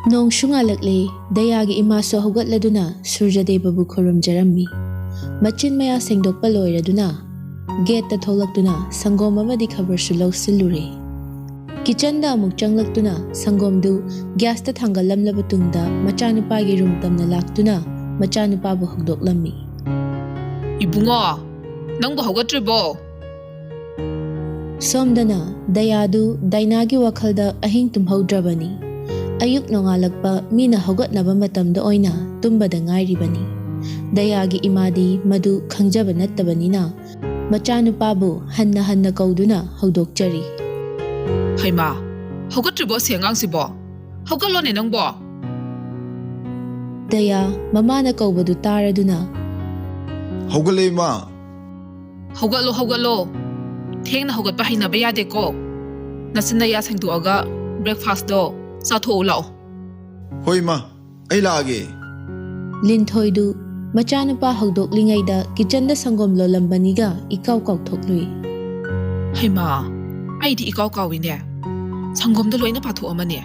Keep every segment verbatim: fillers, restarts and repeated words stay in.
ꯅꯣꯡꯁꯨ ꯉꯥꯜꯂꯛꯂꯦ꯫ ꯗꯌꯥꯒꯤ ꯏꯃꯥꯁꯨ ꯍꯧꯒꯠꯂꯗꯨꯅ ꯁꯨꯔꯖꯗꯦꯕꯕꯨ ꯈꯨꯔꯨꯝꯖꯔꯝꯃꯤ꯫ ꯃꯆꯤꯟ ꯃꯌꯥ ꯁꯦꯡꯗꯣꯛꯄ ꯂꯣꯏꯔꯗꯨꯅ ꯒꯦꯠꯇ ꯊꯣꯛꯂꯛꯇꯨꯅ ꯁꯪꯒꯣꯝ ꯑꯃꯗꯤ ꯈꯕꯔꯁꯨ ꯂꯧꯁꯤꯜꯂꯨꯔꯦ꯫ ꯀꯤꯆꯟꯗ ꯑꯃꯨꯛ ꯆꯪꯂꯛꯇꯨꯅ ꯁꯪꯒꯣꯝꯗꯨ ꯒ꯭ꯌꯥꯁꯇ ꯊꯥꯡꯒꯠꯂꯝꯂꯕ ꯇꯨꯡꯗ ꯃꯆꯥꯅꯨꯄꯥꯒꯤ ꯔꯨꯝ ꯇꯝꯅ ꯂꯥꯛꯇꯨꯅ ꯃꯆꯥꯅꯨꯄꯥꯕꯨ ꯍꯧꯗꯣꯛꯂꯝꯃꯤ꯫ "ꯏꯕꯨꯡꯉꯣ, ꯅꯪꯕꯨ ꯍꯧꯒꯠꯇ꯭ꯔꯤꯕꯣ?" ꯁꯣꯝꯗꯅ ꯗꯌꯥꯗꯨ ꯗꯥꯏꯅꯥꯒꯤ ꯋꯥꯈꯜꯗ ꯑꯍꯤꯡ ꯇꯨꯝꯍꯧꯗ꯭ꯔꯕꯅꯤ꯫ ꯑꯌꯨꯛ ꯅꯣꯡꯉꯥꯜꯂꯛꯄ ꯃꯤꯅ ꯍꯧꯒꯠꯅꯕ ꯃꯇꯝꯗ ꯑꯣꯏꯅ ꯇꯨꯝꯕꯗ ꯉꯥꯏꯔꯤꯕꯅꯤ꯫ ꯗꯌꯥꯒꯤ ꯏꯃꯥꯗꯤ ꯃꯗꯨ ꯈꯪꯖꯕ ꯅꯠꯇꯕꯅꯤꯅ ꯃꯆꯥꯅꯨꯄꯥꯕꯨ ꯍꯟꯅ ꯍꯟꯅ ꯀꯧꯗꯨꯅ ꯍꯧꯗꯣꯛꯆꯔꯤ꯫ "ꯍꯩꯃꯥ, ꯍꯧꯒꯠꯇ꯭ꯔꯤꯕꯣ ꯑꯁꯤ ꯑꯉꯥꯡꯁꯤꯕꯣ? ꯍꯧꯒꯠꯂꯣꯅꯦ ꯅꯪꯕꯣ!" ꯗꯌꯥ ꯃꯃꯥꯅ ꯀꯧꯕꯗꯨ ꯇꯥꯔꯗꯨꯅ, "ꯍꯧꯒꯠꯂꯦ ꯏꯃꯥ!" "ꯍꯧꯒꯠꯂꯣ, ꯍꯧꯒꯠꯂꯣ꯫ ꯊꯦꯡꯅ ꯍꯧꯒꯠꯄ ꯍꯩꯅꯕ ꯌꯥꯗꯦꯀꯣ꯫ ꯅꯆꯤꯟ ꯅꯌꯥ ꯁꯦꯡꯗꯣꯛꯑꯒ breakfastꯇꯣ ꯆꯥꯊꯣꯛꯎ ꯂꯥꯛꯑꯣ꯫" "ꯍꯣꯏ ꯏꯃꯥ, ꯑꯩ ꯂꯥꯛꯑꯒꯦ꯫" ꯂꯤꯟꯊꯣꯏꯗꯨ ꯃꯆꯥꯅꯨꯄꯥ ꯍꯧꯗꯣꯛꯂꯤꯉꯩꯗ ꯀꯤꯆꯟꯗ ꯁꯪꯒꯣꯝ ꯂꯣꯜꯂꯝꯕꯅꯤꯒ ꯏꯀꯥꯎ ꯀꯥꯎꯊꯣꯛꯂꯨꯏ꯫ "ꯍꯩꯃꯥ, ꯑꯩꯗꯤ ꯏꯀꯥꯎ ꯀꯥꯎꯏꯅꯦ꯫ ꯁꯪꯒꯣꯝꯗꯣ ꯂꯣꯏꯅ ꯄꯥꯊꯣꯛꯑꯝꯃꯅꯦ꯫"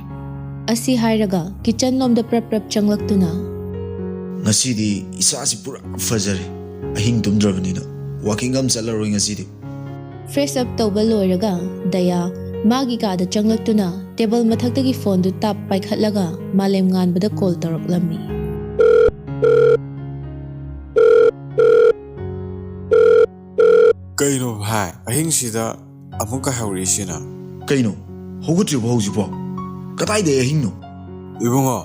ꯑꯁꯤ ꯍꯥꯏꯔꯒ ꯀꯤꯆꯟ ꯂꯣꯝꯗ ꯄ꯭ꯔꯞ ꯄ꯭ꯔꯞ ꯆꯪꯂꯛꯇꯨꯅ, "ꯉꯁꯤꯗꯤ ꯏꯁꯥꯁꯤ ꯄꯨꯔꯥ ꯐꯖꯔꯦ, ꯑꯍꯤꯡ ꯇꯨꯝꯗ꯭ꯔꯕꯅꯤꯅ꯫ Walking ꯑꯃ ꯆꯠꯂꯔꯣꯏ ꯉꯁꯤꯗꯤ꯫" Fresh up ꯇꯧꯕ ꯂꯣꯏꯔꯒ ꯗꯌꯥ ꯃꯥꯒꯤ ꯀꯥꯗ ꯆꯪꯂꯛꯇꯨꯅ table ꯃꯊꯛꯇꯒꯤ phoneꯗꯨ ꯇꯥꯞ ꯄꯥꯏꯈꯠꯂꯒ ꯃꯥꯂꯦꯝ ꯉꯥꯟꯕꯗ call ꯇꯧꯔꯛꯂꯝꯃꯤ꯫ "ꯀꯩꯅꯣ ꯚꯥꯏ, ꯑꯍꯤꯡꯁꯤꯗ ꯑꯃꯨꯛ ꯀꯥꯏꯍꯧꯔꯛꯏꯁꯤꯅ?" "ꯀꯩꯅꯣ, ꯍꯧꯒꯠꯇ꯭ꯔꯤꯕꯣ ꯍꯧꯖꯤꯛꯐꯥꯎ? ꯀꯗꯥꯏꯗꯩ ꯑꯍꯤꯡꯅꯣ?" "ꯏꯕꯨꯡꯉꯣ,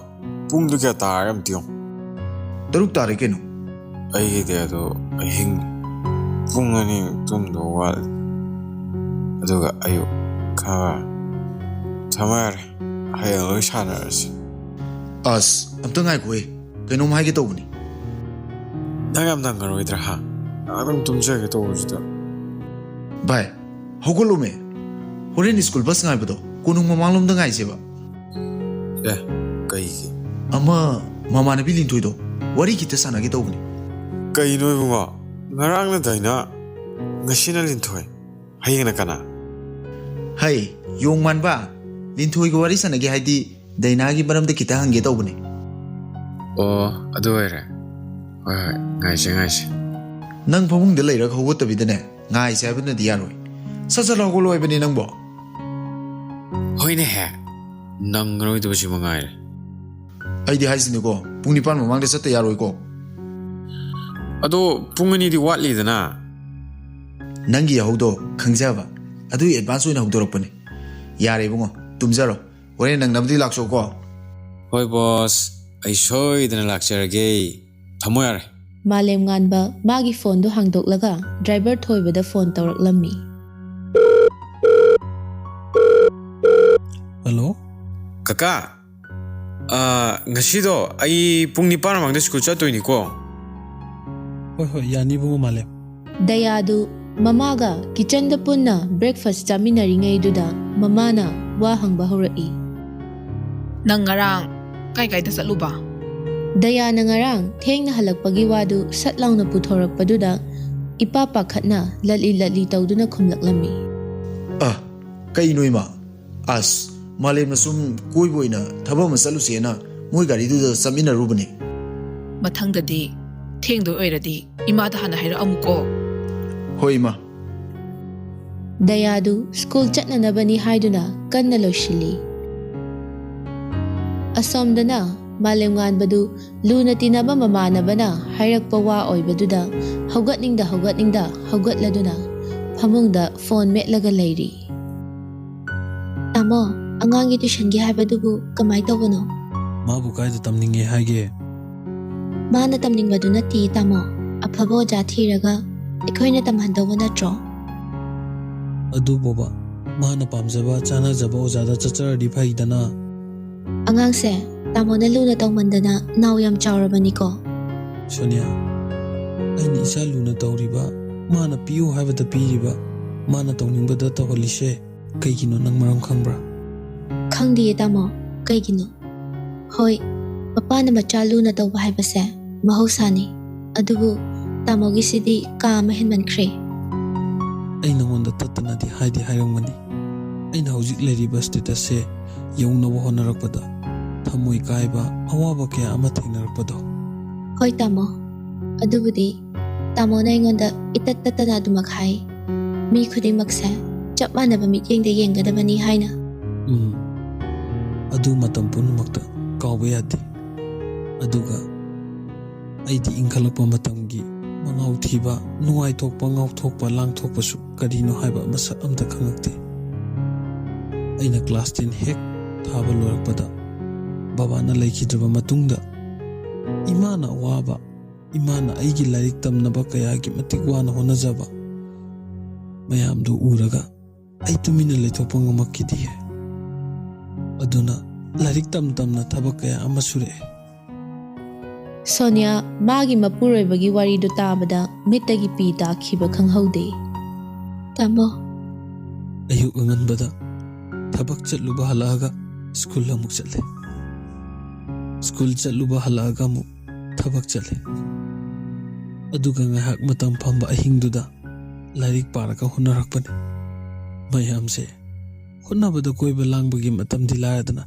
ꯄꯨꯡꯗꯨ ꯀꯌꯥ ꯇꯥꯔꯒꯦ ꯑꯝꯇ ꯌꯦꯡꯉꯨ꯫" "ꯇꯔꯨꯛ ꯇꯥꯔꯦ ꯀꯩꯅꯣ꯫" "ꯑꯩꯒꯤꯗꯤ ꯑꯗꯣ ꯑꯍꯤꯡ ꯄꯨꯡ ꯑꯅꯤꯃꯨꯛ ꯇꯨꯝꯗꯧ ꯋꯥꯠꯂꯤ꯫ ꯑꯗꯨꯒ ꯑꯌꯨꯛ ꯈꯔ ꯊꯝꯃꯔꯦ, ꯍꯌꯦꯡ ꯂꯣꯏ ꯁꯥꯟꯅꯔꯁꯤ꯫" "ꯑꯁ, ꯑꯝꯇ ꯉꯥꯏꯈꯣꯍꯦ, ꯀꯩꯅꯣꯝ ꯍꯥꯏꯒꯦ ꯇꯧꯕꯅꯤ꯫" "ꯅꯪ ꯌꯥꯝ ꯅꯪꯉꯔꯣꯏꯗ꯭ꯔꯥ ꯍꯥ? ꯉꯥꯏꯍꯥꯛꯇꯪ ꯇꯨꯝꯖꯒꯦ ꯇꯧꯕꯁꯤꯗ꯫" "ꯚꯥꯏ, ꯍꯧꯒꯠꯂꯣꯃꯦ꯫ ꯍꯣꯔꯦꯟ ꯁ꯭ꯀꯨꯜ ꯕꯁ ꯉꯥꯏꯕꯗꯣ ꯀꯣꯅꯨꯡ ꯃꯃꯥꯡꯂꯣꯝꯗ ꯉꯥꯏꯁꯦꯕ꯫ ꯑꯦ, ꯀꯩꯒꯤ? ꯑꯃ, ꯃꯃꯥꯟꯅꯕꯤ ꯂꯤꯟꯊꯣꯏꯗꯣ, ꯋꯥꯔꯤ ꯈꯤꯇ ꯁꯥꯟꯅꯒꯦ ꯇꯧꯕꯅꯤ꯫ ꯀꯩꯅꯣ ꯏꯕꯨꯡꯉꯣ? ꯉꯔꯥꯡꯅ ꯗꯥꯏꯅꯥ, ꯉꯁꯤꯅ ꯂꯤꯟꯊꯣꯏ, ꯍꯌꯦꯡꯅ ꯀꯅꯥ? ꯍꯩ, ꯌꯣꯡ ꯃꯥꯟꯕ, ꯂꯤꯟꯊꯣꯏꯒ ꯋꯥꯔꯤ ꯁꯥꯟꯅꯒꯦ ꯍꯥꯏꯗꯤ ꯗꯥꯏꯅꯥꯒꯤ ꯃꯔꯝꯗ ꯈꯤꯇ ꯍꯪꯒꯦ ꯇꯧꯕꯅꯤ꯫ ꯑꯣ, ꯑꯗꯨ ꯑꯣꯏꯔꯦ꯫ ꯍꯣꯏ ꯍꯣꯏ, ꯉꯥꯏꯁꯦ ꯉꯥꯏꯁꯦ꯫ ꯅꯪ ꯐꯃꯨꯡꯗ ꯂꯩꯔꯒ ꯍꯧꯒꯠꯇꯕꯤꯗꯅꯦ, ꯉꯥꯏꯁꯦ ꯍꯥꯏꯕꯅꯗꯤ ꯌꯥꯔꯣꯏ꯫ ꯁꯠ ꯁꯠ ꯍꯧꯒꯠꯂꯣ ꯍꯥꯏꯕꯅꯤ ꯅꯪꯕꯣ꯫ ꯍꯣꯏꯅꯦꯍꯦ, ꯅꯪꯉꯔꯣꯏꯗꯕꯁꯤ ꯃꯉꯥꯏꯔꯦ꯫ ꯑꯩꯗꯤ ꯍꯥꯏꯁꯤꯅꯤꯀꯣ, ꯄꯨꯡ ꯅꯤꯄꯥꯟ ꯃꯃꯥꯡꯗ ꯆꯠꯇ ꯌꯥꯔꯣꯏꯀꯣ꯫ ꯑꯗꯣ ꯄꯨꯡ ꯑꯅꯤꯗꯤ ꯋꯥꯠꯂꯤꯗꯅ꯫ ꯅꯪꯒꯤ ꯌꯥꯍꯧꯗꯣ ꯈꯪꯖꯕ, ꯑꯗꯨꯒꯤ ꯑꯦꯗꯚꯥꯟꯁ ꯑꯣꯏꯅ ꯍꯧꯗꯣꯔꯛꯄꯅꯦ꯫ ꯌꯥꯔꯦ ꯏꯕꯨꯡꯉꯣ, ꯇꯨꯝꯖꯔꯣ꯫ ꯍꯣꯔꯦꯟ ꯅꯪꯅꯕꯗꯤ ꯂꯥꯛꯆꯧꯀꯣ꯫ ꯍꯣꯏ ꯕꯣꯁ, ꯑꯩ ꯁꯣꯏꯗꯅ ꯂꯥꯛꯆꯔꯒꯦ꯫ ꯊꯝꯃꯣ ꯌꯥꯔꯦ꯫ ꯃꯥꯂꯦꯝꯉꯥꯟꯕ ꯃꯥꯒꯤ ꯐꯣꯟꯗꯨ ꯍꯥꯡꯗꯣꯛꯂꯒ ꯗ꯭ꯔꯥꯏꯚꯔ ꯊꯣꯏꯕꯗ ꯐꯣꯟ ꯇꯧꯔꯛꯂꯝꯃꯤ꯫ ꯍꯜꯂꯣ꯫ ꯀꯀꯥ, ꯑ, ꯉꯁꯤꯗꯣ ꯑꯩ ꯄꯨꯡ ꯅꯤꯄꯥꯟ ꯃꯃꯥꯡꯗ ꯁ꯭ꯀꯨꯜ ꯆꯠꯇꯣꯏꯅꯤꯀꯣ꯫ ꯍꯣꯏ ꯍꯣꯏ, ꯌꯥꯅꯤ ꯏꯕꯨꯡꯉꯣ ꯃꯥꯂꯦꯝ꯫ ꯗꯌꯥꯗꯨ ꯃꯃꯥꯒ ꯀꯤꯆꯟꯗ ꯄꯨꯟꯅ ꯕ꯭ꯔꯦꯛꯐꯥꯁ ꯆꯥꯃꯤꯟꯅꯔꯤꯉꯩꯗꯨꯗ ꯃꯃꯥꯅ ꯋꯥ ꯍꯪꯕ ꯍꯧꯔꯛꯏ꯫ ꯅꯪ ꯉꯔꯥꯡ ꯀꯥꯏ ꯀꯥꯏꯗ ꯆꯠꯂꯨꯕ? ꯗꯌꯥꯅ ꯉꯔꯥꯡ ꯊꯦꯡꯅ ꯍꯜꯂꯛꯄꯒꯤ ꯋꯥꯗꯨ ꯁꯠ ꯂꯥꯎꯅ ꯄꯨꯊꯣꯔꯛꯄꯗꯨꯗ ꯏꯄꯥ ꯄꯥꯈꯠꯅ ꯂꯠꯂꯤ ꯂꯠꯂꯤ ꯇꯧꯗꯨꯅ ꯈꯨꯝꯂꯛꯂꯝꯃꯤ꯫ ꯑ, ꯀꯩꯅꯣ ꯏꯃꯥ? ꯑꯁ, ꯃꯥꯂꯦꯝꯅ ꯁꯨꯝ ꯀꯣꯏꯕ ꯑꯣꯏꯅ ꯊꯕꯛ ꯑꯃ ꯆꯠꯂꯨꯁꯦꯅ ꯃꯣꯏ ꯒꯥꯔꯤꯗꯨꯗ ꯆꯠꯃꯤꯟꯅꯔꯨꯕꯅꯦ꯫ ꯃꯊꯪꯗꯗꯤ ꯊꯦꯡꯗꯣꯏ ꯑꯣꯏꯔꯗꯤ ꯏꯃꯥꯗ ꯍꯥꯟꯅ ꯍꯥꯏꯔꯛꯑꯝꯃꯨꯀꯣ꯫ ꯍꯣꯏ ꯏꯃꯥ꯫ ꯗꯌꯥꯗꯨ ꯁ꯭ꯀꯨꯜ ꯆꯠꯅꯅꯕꯅꯤ ꯍꯥꯏꯗꯨꯅ ꯀꯟꯅ ꯂꯣꯏꯁꯤꯜꯂꯤ꯫ ꯑꯁꯣꯝꯗꯅ ꯃꯥꯂꯦꯝꯉꯥꯟꯕꯗꯨ ꯂꯨꯅ ꯇꯤꯟꯅꯕ ꯃꯃꯥꯟꯅꯕꯅ ꯍꯥꯏꯔꯛꯄ ꯋꯥ ꯑꯣꯏꯕꯗꯨꯗ ꯍꯧꯒꯠꯅꯤꯡꯗ ꯍꯧꯒꯠꯅꯤꯡꯗ ꯍꯧꯒꯠꯂꯗꯨꯅ ꯐꯃꯨꯡꯗ ꯐꯣꯟ ꯃꯦꯠꯂꯒ ꯂꯩꯔꯤ꯫ ꯇꯥꯃꯣ, ꯑꯉꯥꯡꯒꯤ ꯇ꯭ꯌꯨꯁꯟꯒꯤ ꯍꯥꯏꯕꯗꯨꯕꯨ ꯀꯃꯥꯏ ꯇꯧꯕꯅꯣ? ꯃꯥꯕꯨ ꯀꯥꯏꯗ ꯇꯝꯅꯤꯡꯉꯦ ꯍꯥꯏꯒꯦ? ꯃꯥꯅ ꯇꯝꯅꯤꯡꯕꯗꯨ ꯅꯠꯇꯦ ꯇꯥꯃꯣ, ꯑꯐꯕ ꯑꯣꯖꯥ ꯊꯤꯔꯒ ꯑꯩꯈꯣꯏꯅ ꯇꯝꯍꯟꯗꯧꯕ ꯅꯠꯇ꯭ꯔꯣ? ꯑꯗꯨꯕꯣꯕ, ꯃꯥꯅ ꯄꯥꯝꯖꯕ ꯆꯥꯅꯖꯕ ꯑꯣꯖꯥꯗ ꯆꯠꯆꯔꯗꯤ ꯐꯩꯗꯅ꯫ ꯑꯉꯥꯡꯁꯦ ꯇꯥꯃꯣꯅ ꯂꯨꯅ ꯇꯧꯃꯟꯗꯅ ꯅꯥꯎ ꯌꯥꯝ ꯆꯥꯎꯔꯕꯅꯤꯀꯣ꯫ ꯁꯣꯅꯤꯌꯥ, ꯑꯩꯅ ꯏꯆꯥ ꯂꯨꯅ ꯇꯧꯔꯤꯕ, ꯃꯥꯅ ꯄꯤꯌꯨ ꯍꯥꯏꯕꯗ ꯄꯤꯔꯤꯕ, ꯃꯥꯅ ꯇꯧꯅꯤꯡꯕꯗ ꯇꯧꯍꯜꯂꯤꯁꯦ꯫ ꯀꯩꯒꯤꯅꯣ, ꯅꯪ ꯃꯔꯝ ꯈꯪꯕ꯭ꯔꯥ? ꯈꯪꯗꯤꯌꯦ ꯇꯥꯃꯣ, ꯀꯩꯒꯤꯅꯣ? ꯍꯣꯏ, ꯃꯄꯥꯅ ꯃꯆꯥ ꯂꯨꯅ ꯇꯧꯕ ꯍꯥꯏꯕꯁꯦ ꯃꯍꯧꯁꯥꯅꯤ꯫ ꯑꯗꯨꯕꯨ ꯇꯥꯃꯣꯒꯤꯁꯤꯗꯤ ꯀꯥ ꯑꯃ ꯍꯦꯟꯃꯟꯈ꯭ꯔꯦ꯫ ꯑꯩ ꯅꯉꯣꯟꯗ ꯇꯠꯇꯅꯗꯤ ꯍꯥꯏꯗꯤ ꯍꯥꯏꯔꯝꯒꯅꯤ, ꯑꯩꯅ ꯍꯧꯖꯤꯛ ꯂꯩꯔꯤꯕ status ꯁꯦ ꯌꯧꯅꯕ ꯍꯣꯠꯅꯔꯛꯄꯗ ꯊꯃꯣꯏ ꯀꯥꯏꯕ, ꯑꯋꯥꯕ ꯀꯌꯥ ꯑꯃ ꯊꯦꯡꯅꯔꯛꯄꯗꯣ꯫ ꯍꯣꯏ ꯇꯥꯃꯣ, ꯑꯗꯨꯕꯨꯗꯤ ꯇꯥꯃꯣꯅ ꯑꯩꯉꯣꯟꯗ ꯏꯇꯠ ꯇꯠꯇꯅ ꯑꯗꯨꯃꯛ ꯍꯥꯏ꯫ ꯃꯤ ꯈꯨꯗꯤꯡꯃꯛꯁꯦ ꯆꯞ ꯃꯥꯟꯅꯕ ꯃꯤꯠꯌꯦꯡꯗ ꯌꯦꯡꯒꯗꯕꯅꯤ ꯍꯥꯏꯅ꯫ ꯎꯝ, ꯑꯗꯨ ꯃꯇꯝ ꯄꯨꯝꯅꯃꯛꯇ ꯀꯥꯎꯕ ꯌꯥꯗꯦ꯫ ꯑꯗꯨꯒ ꯑꯩꯗꯤ ꯏꯟꯈꯠꯂꯛꯄ ꯃꯇꯝꯒꯤ ꯃꯉꯥꯎ ꯊꯤꯕ, ꯅꯨꯡꯉꯥꯏꯊꯣꯛꯄ, ꯉꯥꯎꯊꯣꯛꯄ, ꯂꯥꯡꯊꯣꯛꯄꯁꯨ ꯀꯔꯤꯅꯣ ꯍꯥꯏꯕ ꯃꯁꯛ ꯑꯝꯇ ꯈꯪꯉꯛꯇꯦ꯫ ꯑꯩꯅ class ten ꯍꯦꯛ ꯊꯥꯕ ꯂꯣꯏꯔꯛꯄꯗ ꯕꯕꯥꯅ ꯂꯩꯈꯤꯗ꯭ꯔꯕ ꯃꯇꯨꯡꯗ, ꯏꯃꯥꯅ ꯑꯋꯥꯕ, ꯏꯃꯥꯅ ꯑꯩꯒꯤ ꯂꯥꯏꯔꯤꯛ ꯇꯝꯅꯕ ꯀꯌꯥꯒꯤ ꯃꯇꯤꯛ ꯋꯥꯅ ꯍꯣꯠꯅꯖꯕ ꯃꯌꯥꯝꯗꯨ ꯎꯔꯒ ꯑꯩ ꯇꯨꯃꯤꯟꯅ ꯂꯩꯊꯣꯛꯄ ꯉꯝꯃꯛꯈꯤꯗꯦ꯫ ꯑꯗꯨꯅ ꯂꯥꯏꯔꯤꯛ ꯇꯝ ꯇꯝꯅ ꯊꯕꯛ ꯀꯌꯥ ꯑꯃ ꯁꯨꯔꯛꯑꯦ꯫ ꯁꯣꯅꯤꯌꯥ ꯃꯥꯒꯤ ꯃꯄꯨꯔꯣꯏꯕꯒꯤ ꯋꯥꯔꯤꯗꯨ ꯇꯥꯕꯗ ꯃꯤꯠꯇꯒꯤ ꯄꯤ ꯇꯥꯈꯤꯕ ꯈꯪꯍꯧꯗꯦ꯫ ꯇꯥꯃꯣ, ꯑꯌꯨꯛ ꯑꯉꯟꯕꯗ ꯊꯕꯛ ꯆꯠꯂꯨꯕ ꯍꯜꯂꯛꯑꯒ ꯁ꯭ꯀꯨꯜ ꯑꯃꯨꯛ ꯆꯠꯂꯦ꯫ ꯁ꯭ꯀꯨꯜ ꯆꯠꯂꯨꯕ ꯍꯜꯂꯛꯑꯒ ꯑꯃꯨꯛ ꯊꯕꯛ ꯆꯠꯂꯦ꯫ ꯑꯗꯨꯒ ꯉꯥꯏꯍꯥꯛ ꯃꯇꯝ ꯐꯪꯕ ꯑꯍꯤꯡꯗꯨꯗ ꯂꯥꯏꯔꯤꯛ ꯄꯥꯔꯒ ꯍꯣꯠꯅꯔꯛꯄꯅꯤ꯫ ꯃꯌꯥꯝꯁꯦ ꯍꯣꯠꯅꯕꯗ ꯀꯣꯏꯕ ꯂꯥꯡꯕꯒꯤ ꯃꯇꯝꯗꯤ ꯂꯥꯏꯔꯗꯅ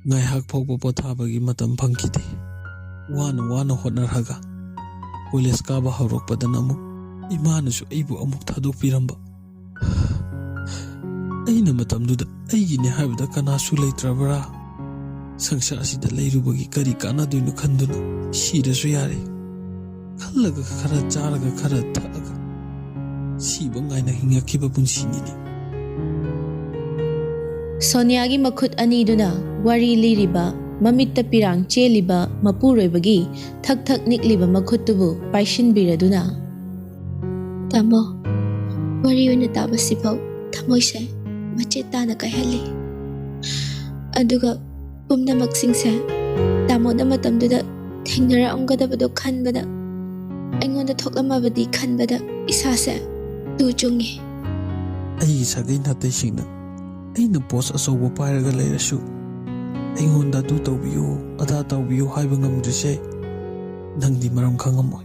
ꯉꯥꯏꯍꯥꯛ ꯐꯥꯎꯕ ꯄꯣꯊꯥꯕꯒꯤ ꯃꯇꯝ ꯐꯪꯈꯤꯗꯦ꯫ ꯋꯥꯅ ꯋꯥꯅ ꯍꯣꯠꯅꯔꯒ ꯀꯣꯂꯦꯖ ꯀꯥꯕ ꯍꯧꯔꯛꯄꯗꯅ ꯑꯃꯨꯛ ꯏꯃꯥꯅꯁꯨ ꯑꯩꯕꯨ ꯑꯃꯨꯛ ꯊꯥꯗꯣꯛꯄꯤꯔꯝꯕ꯫ ꯑꯩꯅ ꯃꯇꯝꯗꯨꯗ ꯑꯩꯒꯤꯅꯦ ꯍꯥꯏꯕꯗ ꯀꯅꯥꯁꯨ ꯂꯩꯇ꯭ꯔꯕ꯭ꯔꯥ? ꯁꯪꯁꯥꯔ ꯑꯁꯤꯗ ꯂꯩꯔꯨꯕꯒꯤ ꯀꯔꯤ ꯀꯥꯟꯅꯗꯣꯏꯅꯣ ꯈꯟꯗꯨꯅ ꯁꯤꯔꯁꯨ ꯌꯥꯔꯦ ꯈꯜꯂꯒ ꯈꯔ ꯆꯥꯔꯒ ꯈꯔ ꯊꯛꯑꯒ ꯁꯤꯕ ꯉꯥꯏꯅ ꯍꯤꯡꯉꯛꯈꯤꯕ ꯄꯨꯟꯁꯤꯅꯤꯅꯦ꯫ ꯁꯣꯅꯤꯌꯥꯒꯤ ꯃꯈꯨꯠ ꯑꯅꯤꯗꯨꯅ ꯋꯥꯔꯤ ꯂꯤꯔꯤꯕ, ꯃꯃꯤꯠꯇ ꯄꯤꯔꯥꯡ ꯆꯦꯜꯂꯤꯕ ꯃꯄꯨꯔꯣꯏꯕꯒꯤ ꯊꯛ ꯊꯛ ꯅꯤꯛꯂꯤꯕ ꯃꯈꯨꯠꯇꯨꯕꯨ ꯄꯥꯏꯁꯤꯟꯕꯤꯔꯗꯨꯅ, ꯇꯥꯃꯣ, ꯋꯥꯔꯤ ꯑꯣꯏꯅ ꯇꯥꯕꯁꯤꯐꯥꯎ ꯊꯃꯣꯏꯁꯦ ꯃꯆꯦꯠ ꯇꯥꯅ ꯀꯥꯏꯍꯜꯂꯤ꯫ ꯑꯗꯨꯒ ꯄꯨꯝꯅꯃꯛꯁꯤꯡꯁꯦ ꯇꯥꯃꯣꯅ ꯃꯇꯝꯗꯨꯗ ꯊꯦꯡꯅꯔꯛꯑꯝꯒꯗꯕꯗꯣ ꯈꯟꯕꯗ, ꯑꯩꯉꯣꯟꯗ ꯊꯣꯛꯂꯝꯃꯕꯗꯤ ꯈꯟꯕꯗ ꯏꯁꯥꯁꯦ ꯇꯨ ꯆꯨꯡꯉꯤ꯫ ꯑꯩꯒꯤ ꯁꯥꯒꯩ ꯅꯥꯇꯩꯁꯤꯡꯅ ꯑꯩꯅ ꯄꯣꯁ ꯑꯆꯧꯕ ꯄꯥꯏꯔꯒ ꯂꯩꯔꯁꯨ, ꯑꯩꯉꯣꯟꯗ ꯑꯗꯨ ꯇꯧꯕꯤꯌꯨ, ꯑꯗꯥ ꯇꯧꯕꯤꯌꯨ ꯍꯥꯏꯕ ꯉꯝꯗ꯭ꯔꯤꯁꯦ ꯅꯪꯗꯤ ꯃꯔꯝ ꯈꯪꯉꯝꯃꯣꯏ꯫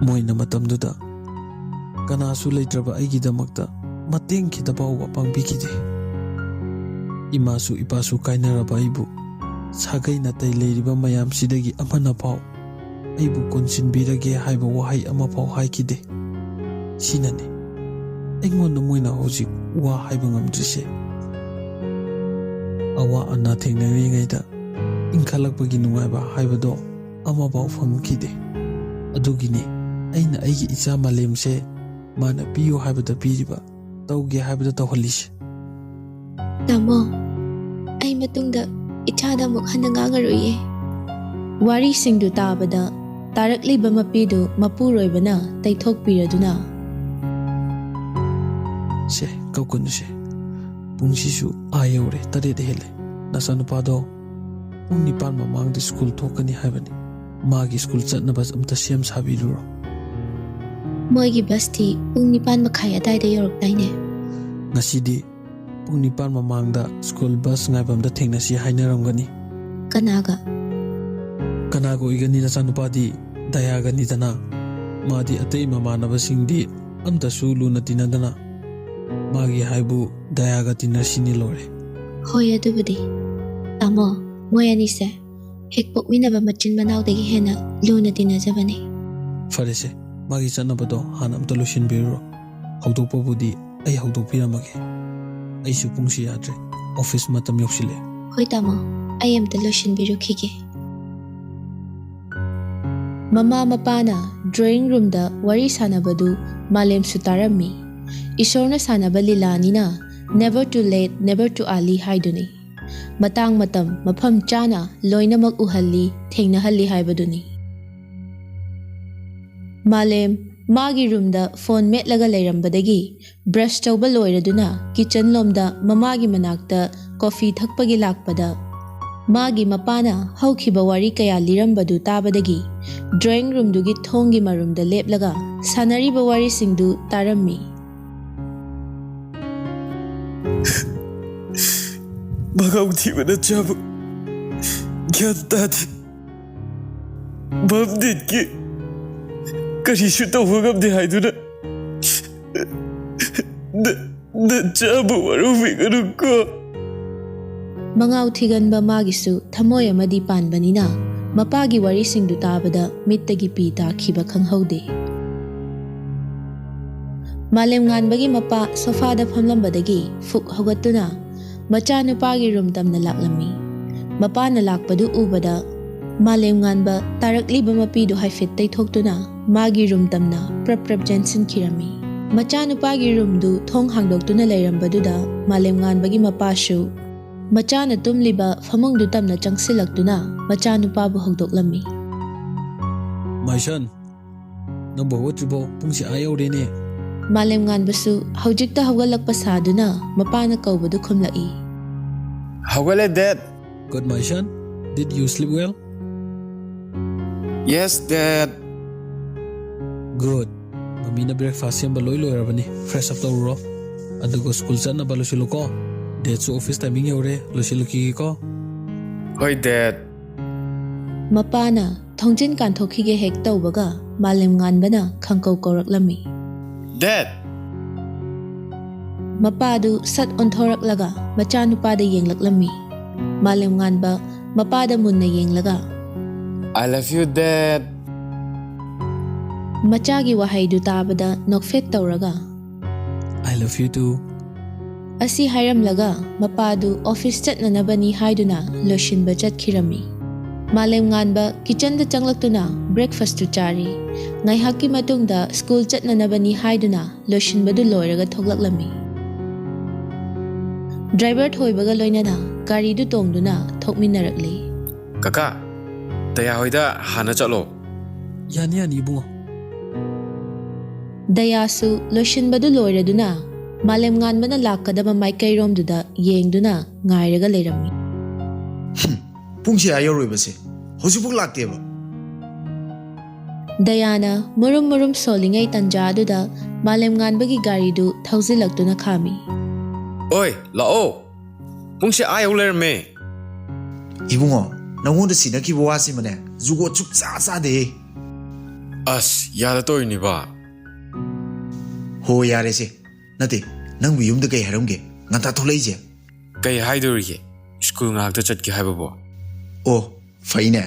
ꯃꯣꯏꯅ ꯃꯇꯝꯗꯨꯗ ꯀꯅꯥꯁꯨ ꯂꯩꯇ꯭ꯔꯕ ꯑꯩꯒꯤꯗꯃꯛꯇ ꯃꯇꯦꯡ ꯈꯤꯇ ꯐꯥꯎꯕ ꯄꯥꯡꯕꯤꯈꯤꯗꯦ꯫ ꯏꯃꯥꯁꯨ ꯏꯄꯥꯁꯨ ꯀꯥꯏꯅꯔꯕ ꯑꯩꯕꯨ ꯁꯥꯒꯩ ꯅꯥꯇꯩ ꯂꯩꯔꯤꯕ ꯃꯌꯥꯝꯁꯤꯗꯒꯤ ꯑꯃꯅ ꯐꯥꯎ ꯑꯩꯕꯨ ꯀꯣꯟꯁꯤꯟꯕꯤꯔꯒꯦ ꯍꯥꯏꯕ ꯋꯥꯍꯩ ꯑꯃꯐꯥꯎ ꯍꯥꯏꯈꯤꯗꯦ꯫ ꯁꯤꯅꯅꯤ ꯑꯩꯉꯣꯟꯗ ꯃꯣꯏꯅ ꯍꯧꯖꯤꯛ ꯋꯥ ꯍꯥꯏꯕ ꯉꯝꯗ꯭ꯔꯤꯁꯦ꯫ ꯑꯋꯥ ꯑꯅꯥ ꯊꯦꯡꯅꯔꯤꯉꯩꯗ ꯏꯟꯈꯠꯂꯛꯄꯒꯤ ꯅꯨꯡꯉꯥꯏꯕ ꯍꯥꯏꯕꯗꯣ ꯑꯃꯐꯥꯎ ꯐꯪꯈꯤꯗꯦ꯫ ꯑꯗꯨꯒꯤꯅꯤ ꯑꯩꯅ ꯑꯩꯒꯤ ꯏꯆꯥ ꯃꯥꯂꯦꯝꯁꯦ ꯃꯥꯅ ꯄꯤꯌꯨ ꯍꯥꯏꯕꯗ ꯄꯤꯔꯤꯕ, ꯇꯧꯒꯦ ꯍꯥꯏꯕꯗ ꯇꯧꯍꯜꯂꯤꯁꯦ꯫ ꯇꯥꯃꯣ, ꯑꯩ ꯃꯇꯨꯡꯗ ꯏꯆꯥꯗ ꯑꯃꯨꯛ ꯍꯟꯅ ꯉꯥꯡꯉꯔꯣꯏꯌꯦ꯫ ꯋꯥꯔꯤꯁꯤꯡꯗꯨ ꯇꯥꯕꯗ ꯇꯥꯔꯛꯂꯤꯕ ꯃꯄꯤꯗꯨ ꯃꯄꯨꯔꯣꯏꯕꯅ ꯇꯩꯊꯣꯛꯄꯤꯔꯗꯨꯅ, ꯁꯦ, ꯀꯞꯀꯅꯨꯁꯦ꯫ ꯄꯨꯡꯁꯤꯁꯨ ꯑꯥ ꯌꯧꯔꯦ, ꯇꯔꯦꯠ ꯍꯦꯜꯂꯦ꯫ ꯅꯆꯥꯅꯨꯄꯥꯗꯣ ꯄꯨꯡ ꯅꯤꯄꯥꯟ ꯃꯃꯥꯡꯗ ꯁ꯭ꯀꯨꯜ ꯊꯣꯛꯀꯅꯤ ꯍꯥꯏꯕꯅꯤ꯫ ꯃꯥꯒꯤ ꯁ꯭ꯀꯨꯜ ꯆꯠꯅꯕ ꯑꯝꯇ ꯁꯦꯝ ꯁꯥꯕꯤꯔꯨꯔꯣ꯫ ꯃꯣꯏꯒꯤ ꯕꯁꯇꯤ ꯄꯨꯡ ꯅꯤꯄꯥꯟ ꯃꯈꯥꯏ ꯑꯗꯥꯏꯗ ꯌꯧꯔꯛꯇꯥꯏꯅꯦ? ꯉꯁꯤꯗꯤ ꯄꯨꯡ ꯅꯤꯄꯥꯟ ꯃꯃꯥꯡꯗ ꯁ꯭ꯀꯨꯜ ꯕꯁ ꯉꯥꯏꯐꯝꯗ ꯊꯦꯡꯅꯁꯤ ꯍꯥꯏꯅꯔꯝꯒꯅꯤ꯫ ꯀꯅꯥꯒ? ꯀꯅꯥꯒ ꯑꯣꯏꯒꯅꯤ? ꯅꯆꯥꯅꯨꯄꯥꯗꯤ ꯗꯌꯥꯒꯅꯤꯗꯅ꯫ ꯃꯥꯗꯤ ꯑꯇꯩ ꯃꯃꯥꯟꯅꯕꯁꯤꯡꯗꯤ ꯑꯝꯇꯁꯨ ꯂꯨꯅ ꯇꯤꯟꯅꯗꯅ꯫ ꯃꯥꯒꯤ ꯍꯥꯏꯕꯨ ꯗꯌꯥꯒ ꯇꯤꯟꯅꯁꯤꯅꯤ ꯂꯣꯏꯔꯦ꯫ ꯍꯣꯏ, ꯑꯗꯨꯕꯨꯗꯤ꯫ ꯇꯥꯃꯣ, ꯃꯣꯏ ꯑꯅꯤꯁꯦ ꯍꯦꯛ ꯄꯣꯛꯃꯤꯟꯅꯕ ꯃꯆꯤꯟ ꯃꯅꯥꯎꯗꯒꯤ ꯍꯦꯟꯅ ꯂꯨꯅ ꯇꯤꯟꯅꯖꯕꯅꯤ꯫ ꯐꯔꯦꯁꯦ, ꯃꯥꯒꯤ ꯆꯠꯅꯕꯗꯣ ꯍꯥꯟꯅ ꯑꯝꯇ ꯂꯣꯏꯁꯤꯟꯕꯤꯔꯨꯔꯣ꯫ ꯍꯧꯗꯣꯛꯄꯕꯨꯗꯤ ꯑꯩ ꯍꯧꯗꯣꯛꯄꯤꯔꯝꯃꯒꯦ꯫ ꯑꯩꯁꯨ ꯄꯨꯡꯁꯤ ꯌꯥꯗ꯭ꯔꯦ꯫ ꯑꯣꯐꯤꯁ ꯃꯇꯝ ꯌꯧꯁꯤꯜꯂꯦ꯫ ꯍꯣꯏ ꯇꯥꯃꯣ, ꯑꯩ ꯑꯝꯇ ꯂꯣꯏꯁꯤꯟꯕꯤꯔꯨꯈꯤꯒꯦ꯫ ꯃꯃꯥ ꯃꯄꯥꯅ ꯗ꯭ꯔꯣꯌꯤꯡ ꯔꯨꯝꯗ ꯋꯥꯔꯤ ꯁꯥꯟꯅꯕꯗꯨ ꯃꯥꯂꯦꯝꯁꯨ ꯇꯥꯔꯝꯃꯤ꯫ ꯏꯁꯣꯔꯅ ꯁꯥꯟꯅꯕ ꯂꯤꯂꯥꯅꯤꯅ, never too late, never too early ꯍꯥꯏꯗꯨꯅꯤ꯫ ꯃꯇꯥꯡ ꯃꯇꯝ ꯃꯐꯝ ꯆꯥꯅ ꯂꯣꯏꯅꯃꯛ ꯎꯍꯜꯂꯤ, ꯊꯦꯡꯅꯍꯜꯂꯤ ꯍꯥꯏꯕꯗꯨꯅꯤ꯫ ꯃꯥꯂꯦꯝ ꯃꯥꯒꯤ ꯔꯨꯝꯗ ꯐꯣꯟ ꯃꯦꯠꯂꯒ ꯂꯩꯔꯝꯕꯗꯒꯤ ꯕ꯭ꯔꯁ ꯇꯧꯕ ꯂꯣꯏꯔꯗꯨꯅ ꯀꯤꯆꯟ ꯂꯣꯝꯗ ꯃꯃꯥꯒꯤ ꯃꯅꯥꯛꯇ ꯀꯣꯐꯤ ꯊꯛꯄꯒꯤ ꯂꯥꯛꯄꯗ, ꯃꯥꯒꯤ ꯃꯄꯥꯅ ꯍꯧꯈꯤꯕ ꯋꯥꯔꯤ ꯀꯌꯥ ꯂꯤꯔꯝꯕꯗꯨ ꯇꯥꯕꯗꯒꯤ drawing roomꯗꯨꯒꯤ ꯊꯣꯡꯒꯤ ꯃꯔꯨꯝꯗ ꯂꯦꯞꯂꯒ ꯁꯥꯟꯅꯔꯤꯕ ꯋꯥꯔꯤꯁꯤꯡꯗꯨ ꯇꯥꯔꯝꯃꯤ꯫ ꯃꯉꯥꯎ ꯊꯤꯕꯅ ꯆꯥꯕ ꯒ꯭ꯌꯥꯟ ꯇꯥꯗꯦ꯫ ꯃꯝꯗꯤꯠꯀꯤ ꯀꯔꯤꯁꯨ ꯇꯧꯕ ꯉꯝꯗꯦ ꯍꯥꯏꯗꯨꯅ ꯅ- ꯅꯆꯥꯕꯨ ꯋꯥꯔꯧꯕꯤꯒꯅꯨꯀꯣ꯫ ꯃꯉꯥꯎ ꯊꯤꯒꯟꯕ ꯃꯥꯒꯤꯁꯨ ꯊꯃꯣꯏ ꯑꯃꯗꯤ ꯄꯥꯟꯕꯅꯤꯅ ꯃꯄꯥꯒꯤ ꯋꯥꯔꯤꯁꯤꯡꯗꯨ ꯇꯥꯕꯗ ꯃꯤꯠꯇꯒꯤ ꯄꯤ ꯇꯥꯈꯤꯕ ꯈꯪꯍꯧꯗꯦ꯫ ꯃꯥꯂꯦꯝꯉꯥꯟꯕꯒꯤ ꯃꯄꯥ ꯁꯣꯐꯥꯗ ꯐꯝꯂꯝꯕꯗꯒꯤ ꯐꯨꯛ ꯍꯧꯒꯠꯇꯨꯅ ꯃꯆꯥꯅꯨꯄꯥꯒꯤ ꯔꯨꯝ ꯇꯝꯅ ꯂꯥꯛꯂꯝꯃꯤ꯫ ꯃꯄꯥꯅ ꯂꯥꯛꯄꯗꯨ ꯎꯕꯗ ꯃꯥꯂꯦꯝꯉꯥꯟꯕ ꯇꯥꯔꯛꯂꯤꯕ ꯃꯄꯤꯗꯨ ꯍꯥꯏꯐꯦꯠ ꯇꯩꯊꯣꯛꯇꯨꯅ ꯃꯥꯒꯤ ꯔꯨꯝ ꯇꯝꯅ ꯄ꯭ꯔꯞ ꯄ꯭ꯔꯞ ꯆꯦꯟꯁꯤꯟꯈꯤꯔꯝꯃꯤ꯫ ꯃꯆꯥꯅꯨꯄꯥꯒꯤ ꯔꯨꯝꯗꯨ ꯊꯣꯡ ꯍꯥꯡꯗꯣꯛꯇꯨꯅ ꯂꯩꯔꯝꯕꯗꯨꯗ ꯃꯥꯂꯦꯝꯉꯥꯟꯕꯒꯤ ꯃꯄꯥꯁꯨ ꯃꯆꯥꯅ ꯇꯨꯝꯂꯤꯕ ꯐꯃꯨꯡꯗꯨ ꯇꯝꯅ ꯆꯪꯁꯤꯜꯂꯛꯇꯨꯅ ꯃꯆꯥꯅꯨꯄꯥꯕꯨ ꯍꯧꯗꯣꯛꯂꯝꯃꯤ꯫ My son, ꯅꯪꯕꯨ ꯍꯧꯒꯠꯇ꯭ꯔꯤꯕꯣ? ꯄꯨꯡꯁꯦ ꯑꯥ ꯌꯧꯔꯦꯅꯦ꯫ ꯃꯥꯂꯦꯝꯉꯥꯟꯕꯁꯨ ꯍꯧꯖꯤꯛꯇ ꯍꯧꯒꯠꯂꯛꯄ ꯁꯥꯗꯨꯅ ꯃꯄꯥꯅ ꯀꯧꯕꯗꯨ ꯈꯨꯝꯂꯛꯏ꯫ ꯍꯧꯒꯠꯂꯦ, Dad꯫ Good, my son. Did you sleep well? Yes, Dad꯫ Good. ꯃꯝꯃꯤꯅ breakfast ꯁꯦꯝꯕ ꯂꯣꯏ ꯂꯣꯏꯔꯕꯅꯤ꯫ Fresh up ꯇꯧꯔꯨꯔꯣ꯫ ꯑꯗꯨꯒ school ꯆꯠꯅꯕ ꯂꯣꯏꯁꯤꯜꯂꯨꯀꯣ꯫ Dadꯁꯨ office timing ꯌꯧꯔꯦ, ꯂꯣꯏꯁꯤꯜꯂꯨꯈꯤꯒꯦꯀꯣ꯫ ꯍꯣꯏ, Dad꯫ ꯃꯄꯥꯅ ꯊꯣꯡꯖꯤꯟ ꯀꯥꯟꯊꯣꯛꯈꯤꯒꯦ ꯍꯦꯛ ꯇꯧꯕꯒ ꯃꯥꯂꯦꯝꯉꯥꯟꯕꯅ ꯈꯪꯀꯧ ꯀꯧꯔꯛꯂꯝꯃꯤ꯫ Dad! ꯃꯄꯥꯗꯨ ꯁꯠ ꯑꯣꯟꯊꯣꯔꯛꯂꯒ ꯃꯆꯥꯅꯨꯄꯥꯗ ꯌꯦꯡꯂꯛꯂꯝꯃꯤ꯫ ꯃꯥꯂꯦꯝꯉꯥꯟꯕ ꯃꯄꯥꯗ ꯃꯨꯟꯅ ꯌꯦꯡꯂꯒ, I love you, Dad꯫ ꯃꯆꯥꯒꯤ ꯋꯥꯍꯩꯗꯨ ꯇꯥꯕꯗ ꯅꯣꯛꯐꯦꯠ ꯇꯧꯔꯒ, I love you too꯫ ꯑꯁꯤ ꯍꯥꯏꯔꯝꯂꯒ ꯃꯄꯥꯗꯨ office ꯆꯠꯅꯅꯕꯅꯤ ꯍꯥꯏꯗꯨꯅ ꯂꯣꯏꯁꯤꯟꯕ ꯆꯠꯈꯤꯔꯝꯃꯤ꯫ ꯃꯥꯂꯦꯝꯉꯥꯟꯕ kitchenꯗ ꯆꯪꯂꯛꯇꯨꯅ breakfastꯇꯨ ꯆꯥꯔꯤ꯫ ꯉꯥꯏꯍꯥꯛꯀꯤ ꯃꯇꯨꯡꯗ school ꯆꯠꯅꯅꯕꯅꯤ ꯍꯥꯏꯗꯨꯅ ꯂꯣꯏꯁꯤꯟꯕꯗꯨ ꯂꯣꯏꯔꯒ ꯊꯣꯛꯂꯛꯂꯝꯃꯤ꯫ Driver ꯊꯣꯏꯕꯒ ꯂꯣꯏꯅꯅ ꯒꯥꯔꯤꯗꯨ ꯇꯣꯡꯗꯨꯅ ꯊꯣꯛꯃꯤꯟꯅꯔꯛꯂꯤ꯫ ꯀꯀꯥ, ꯗꯌꯥ ꯍꯣꯏꯗ ꯍꯥꯟꯅ ꯆꯠꯂꯣ꯫ ꯌꯥꯅꯤ ꯌꯥꯅꯤ ꯏꯕꯨꯡꯉꯣ꯫ ꯗꯌꯥꯁꯨ ꯂꯣꯏꯁꯤꯟꯕꯗꯨ ꯂꯣꯏꯔꯗꯨꯅ ꯃꯥꯂꯦꯝꯉꯥꯟꯕꯅ ꯂꯥꯛꯀꯗꯕ ꯃꯥꯏꯀꯩꯔꯣꯝꯗꯨꯗ ꯌꯦꯡꯗꯨꯅ ꯉꯥꯏꯔꯒ ꯂꯩꯔꯝꯃꯤ꯫ ꯄꯨꯡꯁꯦ ꯑꯥ ꯌꯧꯔꯣꯏꯕꯁꯦ, ꯍꯧꯖꯤꯛꯐꯥꯎ ꯂꯥꯛꯇꯦꯕ꯫ ꯗꯌꯥꯅ ꯃꯨꯔꯨꯝ ꯃꯨꯔꯨꯝ ꯁꯣꯜꯂꯤꯉꯩ ꯇꯟꯖꯥ ꯑꯗꯨꯗ ꯃꯥꯂꯦꯝꯉꯥꯟꯕꯒꯤ ꯒꯥꯔꯤꯗꯨ ꯊꯧꯖꯤꯜꯂꯛꯇꯨꯅ ꯈꯥꯝꯃꯤ꯫ ꯑꯣꯏ, ꯂꯥꯛꯑꯣ꯫ ꯄꯨꯡꯁꯦ ꯑꯥ ꯌꯧ ꯂꯩꯔꯝꯃꯦ꯫ ꯏꯕꯨꯡꯉꯣ, ꯅꯪꯉꯣꯟꯗ ꯁꯤꯟꯅꯈꯤꯕ ꯋꯥꯁꯤꯃꯅꯦ, ꯖꯨꯒꯣꯠ ꯁꯨꯛꯆꯥ ꯆꯥꯗꯦ꯫ ꯑꯁ, ꯌꯥꯗ ꯇꯧꯔꯤꯅꯤꯕ꯫ ꯍꯣ, ꯌꯥꯔꯦꯁꯦ꯫ ꯅꯠꯇꯦ, ꯅꯪꯕꯨ ꯌꯨꯝꯗ ꯀꯩ ꯍꯥꯏꯔꯝꯒꯦ? ꯉꯟꯇꯥ ꯊꯣꯛꯂꯛꯏꯁꯦ? ꯀꯩ ꯍꯥꯏꯗꯣꯔꯤꯒꯦ? ꯁ꯭ꯀꯨꯜ ꯉꯥꯏꯍꯥꯛꯇ ꯆꯠꯀꯦ ꯍꯥꯏꯕꯕꯨ꯫ ꯑꯣ, ꯐꯩꯅꯦ꯫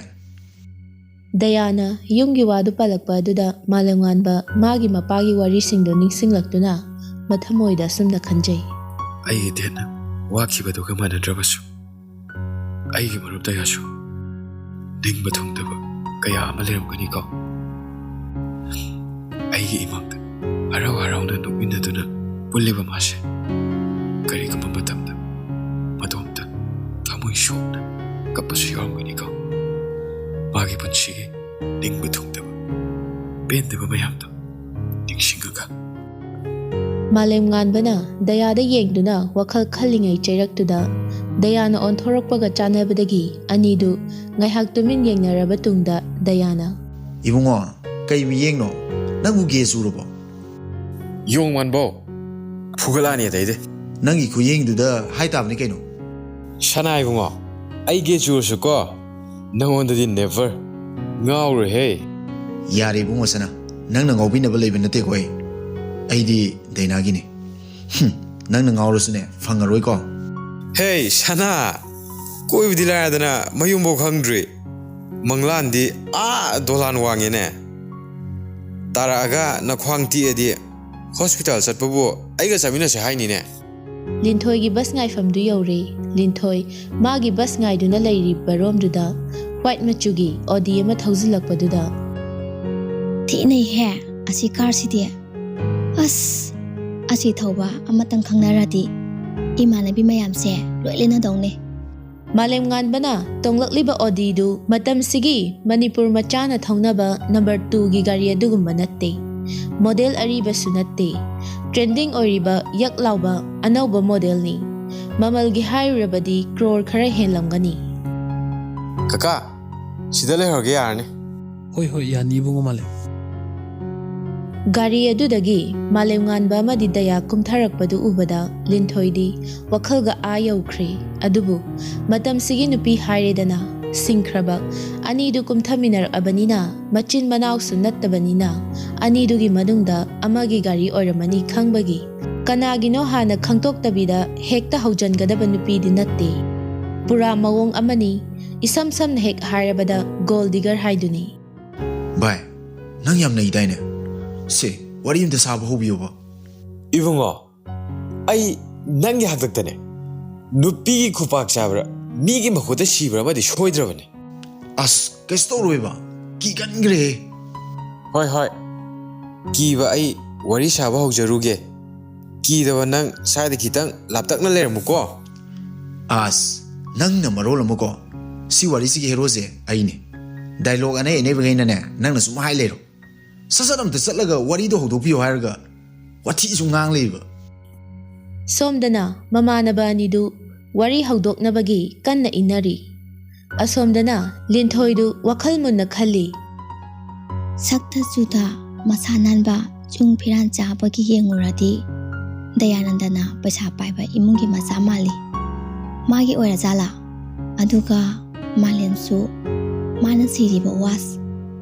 ꯗꯌꯥꯅ ꯌꯨꯝꯒꯤ ꯋꯥꯗꯨ ꯄꯜꯂꯛꯄ ꯑꯗꯨꯗ ꯃꯥꯂꯦꯝꯉꯥꯟꯕ ꯃꯥꯒꯤ ꯃꯄꯥꯒꯤ ꯋꯥꯔꯤꯁꯤꯡꯗꯨ ꯅꯤꯡꯁꯤꯡꯂꯛꯇꯨꯅ ꯃꯊꯃꯣꯏꯗ ꯑꯁꯨꯝꯅ ꯈꯟꯖꯩ꯫ ꯑꯩꯒꯤ ꯗꯦꯠꯅ ꯋꯥꯈꯤꯕꯗꯨꯒ ꯃꯥꯟꯅꯗ꯭ꯔꯕꯁꯨ, ꯑꯩꯒꯤ ꯃꯔꯨꯞ ꯗꯌꯥꯁꯨ ꯅꯤꯡꯕ ꯊꯨꯡꯗꯕ ꯀꯌꯥ ꯑꯃ ꯂꯩꯔꯝꯒꯅꯤꯀꯣ꯫ ꯑꯩꯒꯤ ꯏꯃꯥꯡꯗ ꯍꯔꯥꯎ ꯍꯔꯥꯎꯅ ꯅꯣꯛꯃꯤꯟꯅꯗꯨꯅ ꯄꯨꯜꯂꯤꯕ ꯃꯥꯁꯦ, ꯀꯔꯤꯒꯨꯝꯕ ꯃꯇꯝꯗ ꯃꯇꯣꯝꯇ ꯊꯃꯣꯏ ꯁꯣꯛꯅ ꯀꯞꯄꯁꯨ ꯌꯥꯎꯔꯝꯒꯅꯤꯀꯣ꯫ ꯃꯥꯒꯤ ꯄꯨꯟꯁꯤꯒꯤ ꯅꯤꯡꯕ ꯊꯨꯡꯗꯕ, ꯄꯦꯟꯗꯕ ꯃꯌꯥꯝꯗꯣ ꯅꯤꯡꯁꯤꯡꯉꯒ꯫ ꯃꯥꯂꯦꯝꯉꯥꯟꯕꯅ ꯗꯌꯥꯗ ꯌꯦꯡꯗꯨꯅ ꯋꯥꯈꯜ ꯈꯜꯂꯤꯉꯩ ꯆꯩꯔꯛꯇꯨꯗ ꯗꯌꯥꯅ ꯑꯣꯟꯊꯣꯔꯛꯄꯒ ꯆꯥꯟꯅꯕꯗꯒꯤ ꯑꯅꯤꯗꯨ ꯉꯥꯏꯍꯥꯛ ꯇꯨꯃꯤꯟ ꯌꯦꯡꯅꯔꯕ ꯇꯨꯡꯗ ꯗꯌꯥꯅ, "ꯏꯕꯨꯡꯉꯣ, ꯀꯩ ꯃꯤꯌꯦꯡꯅꯣ? ꯅꯪꯕꯨ ꯒꯦ ꯆꯨꯔꯕꯣ?" ꯌꯣꯡ ꯃꯥꯟꯕꯧ, ꯐꯨꯒꯠꯂꯛꯑꯅꯤ ꯑꯇꯩꯗꯤ꯫ ꯅꯪꯒꯤ ꯈꯨꯌꯦꯡꯗꯨꯗ ꯍꯥꯏ ꯇꯥꯕꯅꯤ ꯀꯩꯅꯣ꯫ ꯁꯅꯥ ꯏꯕꯨꯡꯉꯣ, ꯑꯩ ꯒꯦ ꯆꯨꯔꯁꯨꯀꯣ, ꯅꯪꯉꯣꯟꯗꯗꯤ never꯫ ꯉꯥꯎꯔꯣꯏꯍꯦ꯫ ꯌꯥꯔꯦ ꯏꯕꯨꯡꯉꯣ ꯁꯅꯥ, ꯅꯪꯅ ꯉꯥꯎꯕꯤꯅꯕ ꯂꯩꯕ ꯅꯠꯇꯦꯀꯣ ꯑꯩ꯫ ꯑꯩꯗꯤ ꯗꯥꯏꯅꯥꯒꯤꯅꯤ꯫ ꯍꯨꯝ, ꯅꯪꯅ ꯉꯥꯎꯔꯁꯨꯅꯦ, ꯐꯪꯉꯔꯣꯏꯀꯣ꯫ ꯍꯦ ꯁꯅꯥ, ꯀꯣꯏꯕꯗꯤ ꯂꯥꯏꯔꯗꯅ ꯃꯌꯨꯝꯐꯥꯎ ꯈꯪꯗ꯭ꯔꯤ꯫ ꯃꯪꯂꯥꯟꯗꯤ ꯑꯥ ꯗꯣꯂꯥꯟ ꯋꯥꯡꯉꯦꯅꯦ꯫ ꯇꯥꯔꯛꯑꯒ ꯅꯈ꯭ꯋꯥꯡ ꯇꯦꯛꯑꯗꯤ ꯍꯣꯁꯄꯤꯇꯥꯜ ꯆꯠꯄꯕꯨ ꯑꯩꯒ ꯆꯠꯃꯤꯟꯅꯁꯦ ꯍꯥꯏꯅꯤꯅꯦ꯫ ꯂꯤꯟꯊꯣꯏꯒꯤ ꯕꯁ ꯉꯥꯏꯐꯝꯗꯨ ꯌꯧꯔꯦ꯫ ꯂꯤꯟꯊꯣꯏ ꯃꯥꯒꯤ ꯕꯁ ꯉꯥꯏꯗꯨꯅ ꯂꯩꯔꯤꯕ ꯔꯣꯝꯗꯨꯗ ꯋꯥꯏꯠ ꯃꯆꯨꯒꯤ ꯑꯣꯗꯤ ꯑꯃ ꯊꯧꯖꯤꯜꯂꯛꯄꯗꯨꯗ, "ꯊꯤꯅꯩꯍꯦ ꯑꯁꯤ ꯀꯥꯔꯁꯤꯗꯤ꯫ ꯑꯁ, ꯑꯁꯤ ꯊꯧꯕ ꯑꯃꯇꯪ ꯈꯪꯅꯔꯗꯤ ꯏꯃꯥꯟꯅꯕꯤ ꯃꯌꯥꯝꯁꯦ ꯂꯣꯏ ꯂꯦꯟꯅꯗꯧꯅꯦ꯫" ꯃꯥꯂꯦꯝꯉꯥꯟꯕꯅ ꯇꯣꯡꯂꯛꯂꯤꯕ ꯑꯣꯗꯤꯗꯨ ꯃꯇꯝꯁꯤꯒꯤ ꯃꯅꯤꯄꯨꯔ ꯃꯆꯥꯅ ꯊꯧꯅꯕ ꯅꯝꯕꯔ ꯇꯨꯒꯤ ꯒꯥꯔꯤ ꯑꯗꯨꯒꯨꯝꯕ ꯅꯠꯇꯦ꯫ ꯃꯣꯗꯦꯜ ꯑꯔꯤꯕꯁꯨ ꯅꯠꯇꯦ꯫ ꯇ꯭ꯔꯦꯟꯗꯤꯡ ꯑꯣꯏꯔꯤꯕ ꯌꯛ ꯂꯥꯎꯕ ꯑꯅꯧꯕ ꯃꯣꯗꯦꯜꯅꯤ꯫ ꯃꯃꯜꯒꯤ ꯍꯥꯏꯔꯨꯔꯕꯗꯤ ꯀ꯭ꯔꯣꯔ ꯈꯔ ꯍꯦꯜꯂꯝꯒꯅꯤ꯫ ꯀꯀꯥ, ꯁꯤꯗ ꯂꯩꯍꯧꯔꯒꯦ, ꯌꯥꯔꯅꯤ꯫ ꯍꯣꯏ ꯍꯣꯏ, ꯌꯥꯅꯤ ꯏꯕꯨꯡꯉꯣ ꯃꯥꯂꯦꯝ꯫ ꯒꯥꯔꯤ ꯑꯗꯨꯗꯒꯤ ꯃꯥꯂꯦꯝꯉꯥꯟꯕ ꯑꯃꯗꯤ ꯗꯌꯥ ꯀꯨꯝꯊꯔꯛꯄꯗꯨ ꯎꯕꯗ ꯂꯤꯟꯊꯣꯏꯗꯤ ꯋꯥꯈꯜꯒ ꯑꯥ ꯌꯧꯈ꯭ꯔꯦ꯫ ꯑꯗꯨꯕꯨ ꯃꯇꯝꯁꯤꯒꯤ ꯅꯨꯄꯤ ꯍꯥꯏꯔꯦꯗꯅ, ꯁꯤꯡꯈ꯭ꯔꯕ꯫ ꯑꯅꯤꯗꯨ ꯀꯨꯝꯊꯃꯤꯟꯅꯔꯛꯑꯕꯅꯤꯅ, ꯃꯆꯤꯟ ꯃꯅꯥꯎꯁꯨ ꯅꯠꯇꯕꯅꯤꯅ, ꯑꯅꯤꯗꯨꯒꯤ ꯃꯅꯨꯡꯗ ꯑꯃꯒꯤ ꯒꯥꯔꯤ ꯑꯣꯏꯔꯝꯃꯅꯤ ꯈꯪꯕꯒꯤ ꯀꯅꯥꯒꯤꯅꯣ ꯍꯥꯟꯅ ꯈꯪꯇꯣꯛꯇꯕꯤꯗ ꯍꯦꯛꯇ ꯍꯧꯖꯟꯒꯗꯕ ꯅꯨꯄꯤꯗꯤ ꯅꯠꯇꯦ꯫ ꯄꯨꯔꯥ ꯃꯑꯣꯡ ꯑꯃꯅꯤ, ꯏꯁꯝ ꯁꯝꯅ ꯍꯦꯛ ꯍꯥꯏꯔꯕꯗ ꯒꯣꯜ ꯗꯤꯒꯔ ꯍꯥꯏꯗꯨꯅꯤ꯫ ꯚꯥꯏ, ꯅꯪ ꯌꯥꯝ ꯅꯩꯗꯥꯏꯅꯦ꯫ ꯁꯦ, ꯋꯥꯔꯤ ꯑꯝꯇ ꯁꯥꯕ ꯍꯧꯕꯤꯌꯣꯕ꯫ ꯏꯕꯨꯡꯉꯣ, ꯑꯩ ꯅꯪꯒꯤ ꯍꯥꯛꯇꯛꯇꯅꯦ꯫ ꯅꯨꯄꯤꯒꯤ ꯈꯨꯄꯥꯛ ꯆꯥꯕ꯭ꯔꯥ, ꯃꯤꯒꯤ ꯃꯈꯨꯠꯇ ꯁꯤꯕ꯭ꯔꯥ ꯑꯃꯗꯤ ꯁꯣꯏꯗ꯭ꯔꯕꯅꯦ꯫ ꯑꯁ, ꯀꯩꯁꯨ ꯇꯧꯔꯣꯏꯕ꯫ ꯀꯤꯒꯟꯈ꯭ꯔꯦ꯫ ꯍꯣꯏ ꯍꯣꯏ, ꯀꯤꯕ ꯑꯩ ꯋꯥꯔꯤ ꯁꯥꯕ ꯍꯧꯖꯔꯨꯒꯦ꯫ ꯀꯤꯗꯕ ꯅꯪ ꯁ꯭ꯋꯥꯏꯗ ꯈꯤꯇꯪ ꯂꯥꯞꯇꯛꯅ ꯂꯩꯔꯝꯃꯨꯀꯣ꯫ ꯑꯁ, ꯅꯪꯅ ꯃꯔꯣꯜ ꯑꯃꯀꯣ꯫ ꯁꯤ ꯋꯥꯔꯤꯁꯤꯒꯤ ꯍꯦꯔꯣꯁꯦ ꯑꯩꯅꯦ꯫ ꯗꯥꯏꯂꯣꯛ ꯑꯅꯩ ꯑꯅꯩꯕꯈꯩꯅꯅꯦ, ꯅꯪꯅ ꯁꯨꯝ ꯍꯥꯏ ꯂꯩꯔꯣ꯫ ꯁꯠ ꯁꯠ ꯑꯝꯇ ꯆꯠꯂꯒ ꯋꯥꯔꯤꯗꯣ ꯍꯧꯗꯣꯛꯄꯤꯌꯣ ꯍꯥꯏꯔꯒ ꯋꯥꯊꯤ ꯁꯨꯝ ꯉꯥꯡ ꯂꯩꯕ꯫ ꯁꯣꯝꯗꯅ ꯃꯃꯥꯟꯅꯕ ꯑꯅꯤꯗꯨ ꯋꯥꯔꯤ ꯍꯧꯗꯣꯛꯅꯕꯒꯤ ꯀꯟꯅ ꯏꯟꯅꯔꯤ꯫ ꯑꯁꯣꯝꯗꯅ ꯂꯤꯟꯊꯣꯏꯗꯨ ꯋꯥꯈꯜ ꯃꯨꯟꯅ ꯈꯜꯂꯤ꯫ ꯁꯛꯇ ꯆꯨꯗ ꯃꯁꯥ ꯅꯥꯟꯕ ꯆꯨꯡ ꯐꯤꯔꯥꯟ ꯆꯥꯕꯒꯤ ꯌꯦꯡꯉꯨꯔꯗꯤ ꯗꯌꯥꯅꯟꯗꯅ ꯄꯩꯁꯥ ꯄꯥꯏꯕ ꯏꯃꯨꯡꯒꯤ ꯃꯆꯥ ꯃꯥꯜꯂꯤ꯫ ꯃꯥꯒꯤ ꯑꯣꯏꯔꯖꯥꯠꯂꯥ? ꯑꯗꯨꯒ ꯃꯥꯂꯦꯝꯁꯨ ꯃꯥꯅ ꯁꯤꯔꯤꯕ ꯋꯥꯁ,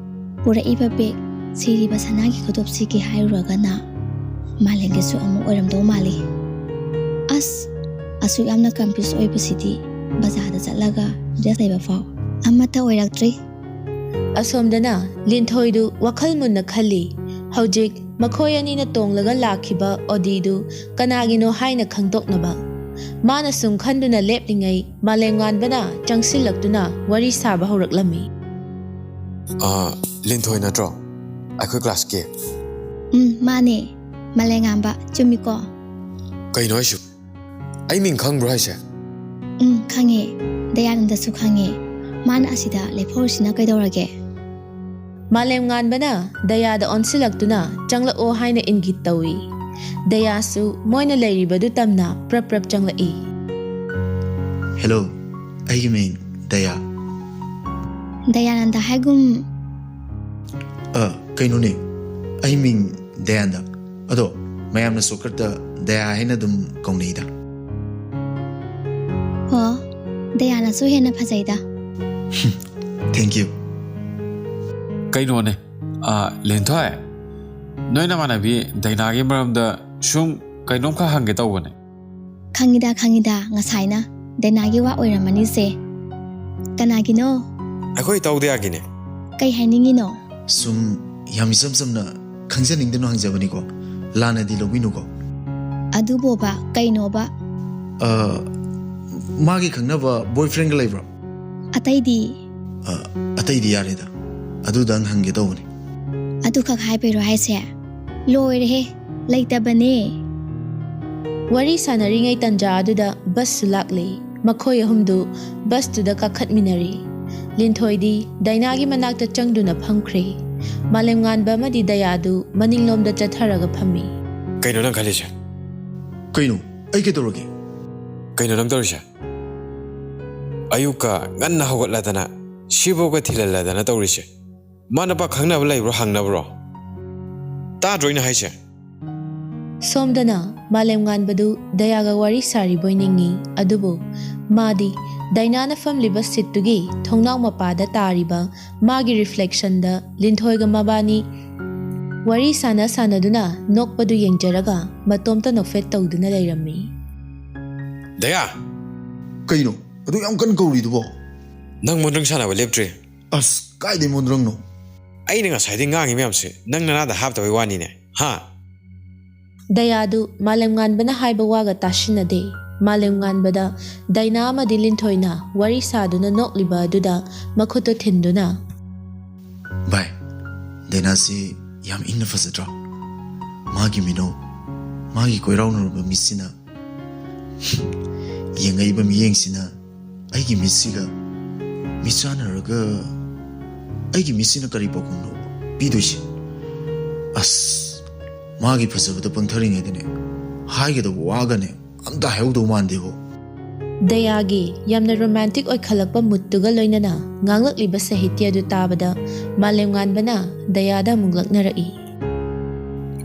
ꯄꯨꯔꯛꯏꯕ ꯕꯦꯒ, ꯁꯤꯔꯤꯕ ꯁꯅꯥꯒꯤ ꯈꯨꯗꯣꯞꯁꯤꯒꯤ ꯍꯥꯏꯔꯨꯔꯒꯅ ꯃꯥꯂꯦꯝꯒꯤꯁꯨ ꯑꯃꯨꯛ ꯑꯣꯏꯔꯝꯗꯧ ꯃꯥꯜꯂꯤ꯫ ꯑꯁ, ꯑꯁꯨꯛ ꯌꯥꯝꯅ ꯀꯟꯐ꯭ꯌꯨꯁ ꯑꯣꯏꯕꯁꯤꯗꯤ ꯕꯖꯥꯔꯗ ꯆꯠꯂꯒ ꯗ꯭ꯔꯦꯁ ꯂꯩꯕ ꯐꯥꯎ ꯑꯃꯠꯇ ꯑꯣꯏꯔꯛꯇ꯭ꯔꯤ꯫ ꯑꯁꯣꯝꯗꯅ ꯂꯤꯟꯊꯣꯏꯗꯨ ꯋꯥꯈꯜ ꯃꯨꯟꯅ ꯈꯜꯂꯤ꯫ ꯍꯧꯖꯤꯛ ꯃꯈꯣꯏ ꯑꯅꯤꯅ ꯇꯣꯡꯂꯒ ꯂꯥꯛꯈꯤꯕ ꯑꯣꯗꯤꯗꯨ ꯀꯅꯥꯒꯤꯅꯣ ꯍꯥꯏꯅ ꯈꯪꯗꯣꯛꯅꯕ꯫ ꯃꯥꯅ ꯁꯨꯝ ꯈꯟꯗꯨꯅ ꯂꯦꯞꯂꯤꯉꯩ ꯃꯥꯂꯦꯝꯉꯥꯟꯕꯅ ꯆꯪꯁꯤꯜꯂꯛꯇꯨꯅ ꯋꯥꯔꯤ ꯁꯥꯕ ꯍꯧꯔꯛꯂꯝꯃꯤ꯫ ꯑꯥ, ꯂꯤꯟꯊꯣꯏ ꯅꯠꯇ꯭ꯔꯣ? ꯑꯩꯈꯣꯏ ꯀ꯭ꯂꯥꯁꯀꯤ꯫ ꯎꯝ, ꯃꯥꯅꯦ꯫ ꯃꯥꯂꯦꯝꯉꯥꯟꯕ, ꯆꯨꯝꯃꯤꯀꯣ? ꯀꯩꯅꯣ ꯍꯥꯏꯁꯤꯕꯨ? ꯑꯩ ꯃꯤꯡ ꯈꯪꯕ꯭ꯔꯣ ꯍꯥꯏꯁꯦ? ꯎꯝ, ꯈꯪꯉꯦ꯫ ꯗꯌꯥꯅꯟꯗꯁꯨ ꯈꯪꯉꯦ꯫ ꯃꯥꯅ ꯑꯁꯤꯗ ꯂꯦꯞꯍꯧꯔꯤꯁꯤꯅ ꯀꯩꯗꯧꯔꯒꯦ? ꯃꯥꯂꯦꯝꯉꯥꯟꯕꯅ ꯗꯌꯥꯗ ꯑꯣꯟꯁꯤꯜꯂꯛꯇꯨꯅ ꯆꯪꯂꯛꯑꯣ ꯍꯥꯏꯅ ꯏꯪꯒꯤꯠ ꯇꯧꯏ꯫ ꯗꯌꯥꯁꯨ ꯃꯣꯏꯅ ꯂꯩꯔꯤꯕꯗꯨ ꯇꯝꯅ ꯄ꯭ꯔꯞ ꯄ꯭ꯔꯞ ꯆꯪꯂꯛꯏ꯫ ꯍꯦꯂꯣ, ꯑꯩꯒꯤ ꯃꯤꯡ ꯗꯌꯥ꯫ ꯗꯌꯥꯅꯟꯗ ꯍꯥꯏꯒꯨꯝ꯫ ꯑ, ꯀꯩꯅꯣꯅꯦ, ꯑꯩ ꯃꯤꯡ ꯗꯌꯥꯅꯟꯗ꯫ ꯑꯗꯣ ꯃꯌꯥꯝꯅ ꯁꯣꯔꯠꯀꯠꯇ ꯗꯌꯥ ꯍꯥꯏꯅ ꯑꯗꯨꯝ ꯀꯧꯅꯩꯗ꯫ ꯑꯣ, ꯗꯌꯥꯅꯁꯨ ꯍꯦꯟꯅ ꯐꯖꯩꯗ꯫ Thank you꯫ ꯀꯩꯅꯣꯅꯦ, ꯑ, ꯂꯦꯟꯊꯣꯏ, ꯅꯣꯏ ꯅꯃꯥꯟꯅꯕꯤ ꯗꯥꯏꯅꯥꯒꯤ ꯃꯔꯝꯗ ꯁꯨꯝ ꯀꯩꯅꯣꯝꯈꯛ ꯍꯪꯒꯦ ꯇꯧꯕꯅꯦ꯫ ꯈꯪꯉꯤꯗ, ꯈꯪꯉꯤꯗ, ꯉꯁꯥꯏꯅ ꯗꯥꯏꯅꯥꯒꯤ ꯋꯥ ꯑꯣꯏꯔꯝꯃꯅꯤꯁꯦ꯫ ꯀꯅꯥꯒꯤꯅꯣ? ꯑꯩꯈꯣꯏ ꯏꯇꯥꯎ ꯗꯌꯥꯒꯤꯅꯦ꯫ ꯀꯩ ꯍꯥꯏꯅꯤꯡꯉꯤꯅꯣ? ꯁꯨꯝ ꯌꯥꯝ ꯏꯆꯝ ꯆꯝꯅ ꯈꯪꯖꯅꯤꯡꯗꯅ ꯍꯪꯖꯕꯅꯤꯀꯣ, ꯂꯥꯟꯅꯗꯤ ꯂꯧꯕꯤꯅꯨꯀꯣ꯫ ꯑꯗꯨꯕꯣꯕ, ꯀꯩꯅꯣꯕ? ꯑ, ꯃꯥꯒꯤ ꯈꯪꯅꯕ ꯕꯣꯏꯐ꯭ꯔꯦꯟꯒ ꯂꯩꯕ꯭ꯔꯣ? ꯑꯇꯩꯗꯤ? ꯑ, ꯑꯇꯩꯗꯤ ꯌꯥꯔꯦꯗ, ꯑꯗꯨꯗꯪ ꯍꯪꯒꯦ ꯇꯧꯕꯅꯤ꯫ ꯑꯗꯨꯈꯛ ꯍꯥꯏꯕꯩꯔꯣ ꯍꯥꯏꯁꯦ? ꯂꯣꯏꯔꯦꯍꯦ, ꯂꯩꯇꯕꯅꯦ꯫ ꯋꯥꯔꯤ ꯁꯥꯟꯅꯔꯤꯉꯩ ꯇꯟꯖꯥ ꯑꯗꯨꯗ ꯕꯁꯁꯨ ꯂꯥꯛꯂꯦ꯫ ꯃꯈꯣꯏ ꯑꯍꯨꯝꯗꯨ ꯕꯁꯇꯨꯗ ꯀꯥꯈꯠꯃꯤꯟꯅꯔꯦ꯫ ꯂꯤꯟꯊꯣꯏꯗꯤ ꯗꯥꯏꯅꯥꯒꯤ ꯃꯅꯥꯛꯇ ꯆꯪꯗꯨꯅ ꯐꯝꯈ꯭ꯔꯦ꯫ ꯃꯥꯂꯦꯝꯉꯥꯟꯕ ꯑꯃꯗꯤ ꯗꯌꯥꯗꯨ ꯃꯅꯤꯡꯂꯣꯝꯗ ꯆꯠꯊꯔꯒ ꯐꯝꯃꯤ꯫ ꯀꯩꯅꯣ ꯅꯪ ꯈꯜꯂꯤꯁꯦ? ꯀꯩꯅꯣ? ꯑꯩ ꯀꯩꯗꯧꯔꯒꯦ? ꯀꯩꯅꯣ ꯅꯪ ꯇꯧꯔꯤꯁꯦ? ꯑꯌꯨꯛꯀ ꯉꯟꯅ ꯍꯧꯒꯠꯂꯗꯅ ꯁꯤꯐꯥꯎꯒ ꯊꯤꯜꯍꯜꯂꯗꯅ ꯇꯧꯔꯤꯁꯦ꯫ ꯃꯥ ꯅꯨꯄꯥ ꯈꯪꯅꯕ ꯂꯩꯕ꯭ꯔꯣ ꯍꯪꯅꯕ꯭ꯔꯣ? ꯇꯥꯗ꯭ꯔꯣ ꯑꯩꯅ ꯍꯥꯏꯁꯦ? ꯁꯣꯝꯗꯅ ꯃꯥꯂꯦꯝꯉꯥꯟꯕꯗꯨ ꯗꯌꯥꯒ ꯋꯥꯔꯤ ꯁꯥꯔꯤꯕꯣꯏ ꯅꯤꯡꯏ꯫ ꯑꯗꯨꯕꯨ ꯃꯥꯗꯤ ꯗꯥꯏꯅꯥꯅ ꯐꯝꯂꯤꯕ ꯁꯤꯠꯇꯨꯒꯤ ꯊꯣꯡꯅꯥꯎ ꯃꯄꯥꯗ ꯇꯥꯔꯤꯕ ꯃꯥꯒꯤ ꯔꯤꯐ꯭ꯂꯦꯛꯁꯟꯗ ꯂꯤꯟꯊꯣꯏꯒ ꯃꯕꯥꯅꯤ ꯋꯥꯔꯤ ꯁꯥꯟꯅ ꯁꯥꯟꯅꯗꯨꯅ ꯅꯣꯛꯄꯗꯨ ꯌꯦꯡꯖꯔꯒ ꯃꯇꯣꯝꯇ ꯅꯣꯛꯐꯦꯠ ꯇꯧꯗꯨꯅ ꯂꯩꯔꯝꯃꯤ꯫ ꯗꯌꯥ! ꯀꯩꯅꯣ ꯑꯗꯨ ꯌꯥꯝ ꯀꯟꯅ ꯀꯧꯔꯤꯗꯨꯕꯣ? ꯅꯪ ꯃꯣꯟꯗ꯭ꯔꯪ ꯁꯥꯟꯅꯕ ꯂꯦꯞꯇ꯭ꯔꯤ? ꯑꯁ, ꯀꯥꯏꯗꯩ ꯃꯣꯟꯗ꯭ꯔꯪꯅꯣ? ꯑꯩꯅ ꯉꯁꯥꯏꯗꯩ ꯉꯥꯡꯉꯤ ꯃꯌꯥꯝꯁꯦ ꯅꯪ ꯅꯅꯥꯗ ꯍꯥꯞꯇꯕꯩ ꯋꯥꯅꯤꯅꯦ, ꯍꯥ? ꯗꯌꯥꯗꯨ ꯃꯥꯂꯦꯝꯉꯥꯟꯕꯅ ꯍꯥꯏꯕ ꯋꯥꯒ ꯇꯥꯁꯤꯟꯅꯗꯦ꯫ ꯃꯥꯂꯦꯝꯉꯥꯟꯕꯗ ꯗꯥꯏꯅꯥ ꯑꯃꯗꯤ ꯂꯤꯟꯊꯣꯏꯅ ꯋꯥꯔꯤ ꯁꯥꯗꯨꯅ ꯅꯣꯛꯂꯤꯕ ꯑꯗꯨꯗ ꯃꯈꯨꯠꯇꯨ ꯊꯤꯟꯗꯨꯅ, ꯚꯥꯏ, ꯗꯥꯏꯅꯥꯁꯤ ꯌꯥꯝ ꯏꯪꯅ ꯐꯖꯗ꯭ꯔꯣ? ꯃꯥꯒꯤ ꯃꯤꯅꯧ, ꯃꯥꯒꯤ ꯀꯣꯏꯔꯥꯎꯅꯔꯕ ꯃꯤꯠꯁꯤꯅ ꯌꯦꯡꯉꯛꯏꯕ ꯃꯤꯠꯌꯦꯡꯁꯤꯅ ꯑꯩꯒꯤ ꯃꯤꯠꯁꯤꯒ ꯃꯤꯠꯆꯥꯟꯅꯔꯒ ꯑꯩꯒꯤ ꯃꯤꯠꯁꯤꯅ ꯀꯔꯤ ꯄꯥꯎꯈꯨꯝꯅꯣ ꯄꯤꯗꯣꯏꯁꯦ? ꯑꯁ, ꯃꯥꯒꯤ ꯐꯖꯕꯗ ꯄꯪꯊꯔꯤꯉꯩꯗꯅꯦ ꯍꯥꯏꯒꯗꯧꯕ ꯋꯥꯒꯅꯦ ꯑꯝꯇ ꯍꯥꯏꯍꯧꯗꯧ ꯃꯥꯟꯗꯦꯕꯣ꯫ ꯗꯌꯥꯒꯤ ꯌꯥꯝꯅ ꯔꯣꯃꯥꯟꯇꯤꯛ ꯑꯣꯏꯈꯠꯂꯛꯄ ꯃꯨꯠꯇꯨꯒ ꯂꯣꯏꯅꯅ ꯉꯥꯡꯂꯛꯂꯤꯕ ꯁꯥꯍꯤꯇ꯭ꯌ ꯑꯗꯨ ꯇꯥꯕꯗ ꯃꯥꯂꯦꯝꯉꯥꯟꯕꯅ ꯗꯌꯥꯗ ꯑꯃꯨꯛ ꯂꯛꯅꯔꯛꯏ꯫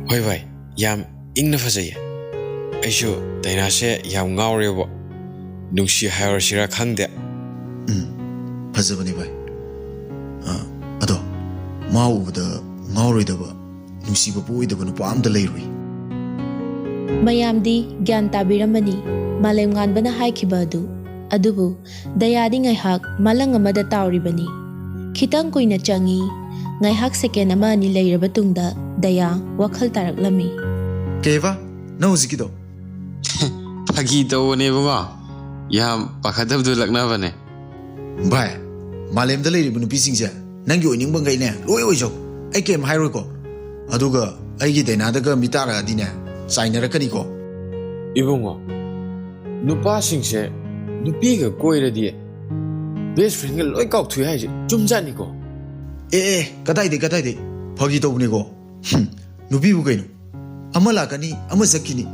"ꯍꯣꯏ ꯚꯥꯏ, ꯌꯥꯝ ꯏꯪꯅ ꯐꯖꯩꯌꯦ꯫ ꯑꯩꯁꯨ ꯗꯥꯏꯅꯥꯁꯦ ꯌꯥꯝ ꯉꯥꯎꯔꯦꯕꯣ꯫ ꯅꯨꯡꯁꯤ ꯍꯥꯏꯔꯁꯤꯔꯥ ꯈꯪꯗꯦ꯫" "ꯎꯝ, ꯐꯖꯕꯅꯤ ꯚꯥꯏ꯫ ꯑ, ꯑꯗꯣ ꯃꯥ ꯎꯕꯗ ꯉꯥꯎꯔꯣꯏꯗꯕ, ꯅꯨꯡꯁꯤꯕ ꯄꯣꯛꯑꯣꯏꯗꯕ ꯅꯨꯄꯥ ꯑꯝꯇ ꯂꯩꯔꯣꯏ꯫" ꯃꯌꯥꯝꯗꯤ ꯒ꯭ꯌꯥꯟ ꯇꯥꯕꯤꯔꯝꯃꯅꯤ ꯃꯥꯂꯦꯝꯉꯥꯟꯕꯅ ꯍꯥꯏꯈꯤꯕ ꯑꯗꯨ꯫ ꯑꯗꯨꯕꯨ ꯗꯌꯥꯗꯤ ꯉꯥꯏꯍꯥꯛ ꯃꯥꯂꯪ ꯑꯃꯗ ꯇꯥꯎꯔꯤꯕꯅꯤ꯫ ꯈꯤꯇꯪ ꯀꯨꯏꯅ ꯆꯪꯏ꯫ ꯉꯥꯏꯍꯥꯛ ꯁꯦꯀꯦꯟ ꯑꯃ ꯑꯅꯤ ꯂꯩꯔꯕ ꯇꯨꯡꯗ ꯗꯌꯥ ꯋꯥꯈꯜ ꯇꯥꯔꯛꯂꯝꯃꯤ꯫ "ꯀꯩꯕ? ꯅꯪ ꯍꯧꯖꯤꯛꯀꯤꯗꯣ?" "ꯐꯥꯒꯤ ꯇꯧꯕꯅꯦ ꯏꯕꯨꯡꯉꯣ꯫ ꯌꯥꯝ ꯄꯥꯈꯠꯇꯕꯗꯨ ꯂꯛꯅꯕꯅꯦ꯫" "ꯚꯥꯏ, ꯃꯥꯂꯦꯝꯗ ꯂꯩꯔꯤꯕ ꯅꯨꯄꯤꯁꯤꯡꯁꯦ ꯅꯪꯒꯤ ꯑꯣꯏꯅꯤꯡꯕꯈꯩꯅꯦ ꯂꯣꯏ ꯑꯣꯏꯖꯧ꯫ ꯑꯩ ꯀꯩꯝ ꯍꯥꯏꯔꯣꯏꯀꯣ꯫ ꯑꯗꯨꯒ ꯑꯩꯒꯤ ꯗꯥꯏꯅꯥꯗꯒ ꯃꯤ ꯇꯥꯔꯛꯑꯗꯤꯅꯦ, ꯆꯥꯏꯅꯔꯛꯀꯅꯤꯀꯣ꯫" "ꯏꯕꯨꯡꯉꯣ, ꯅꯨꯄꯥꯁꯤꯡꯁꯦ ꯅꯨꯄꯤꯒ ꯀꯣꯏꯔꯗꯤ ꯕꯦꯁ ꯐ꯭ꯔꯦꯟꯒ ꯂꯣꯏ ꯀꯥꯎꯊꯣꯛꯏ ꯍꯥꯏꯁꯦ ꯆꯨꯝꯖꯥꯠꯅꯤꯀꯣ?" "ꯑꯦ, ꯑꯦ, ꯀꯗꯥꯏꯗꯩ, ꯀꯗꯥꯏꯗꯩ? ꯐꯥꯒꯤ ꯇꯧꯕꯅꯤꯀꯣ꯫ ꯍꯨꯝ, ꯅꯨꯄꯤꯕꯨ ꯀꯩꯅꯣ? ꯑꯃ ꯂꯥꯛꯀꯅꯤ, ꯑꯃ ꯆꯠꯈꯤꯅꯤ꯫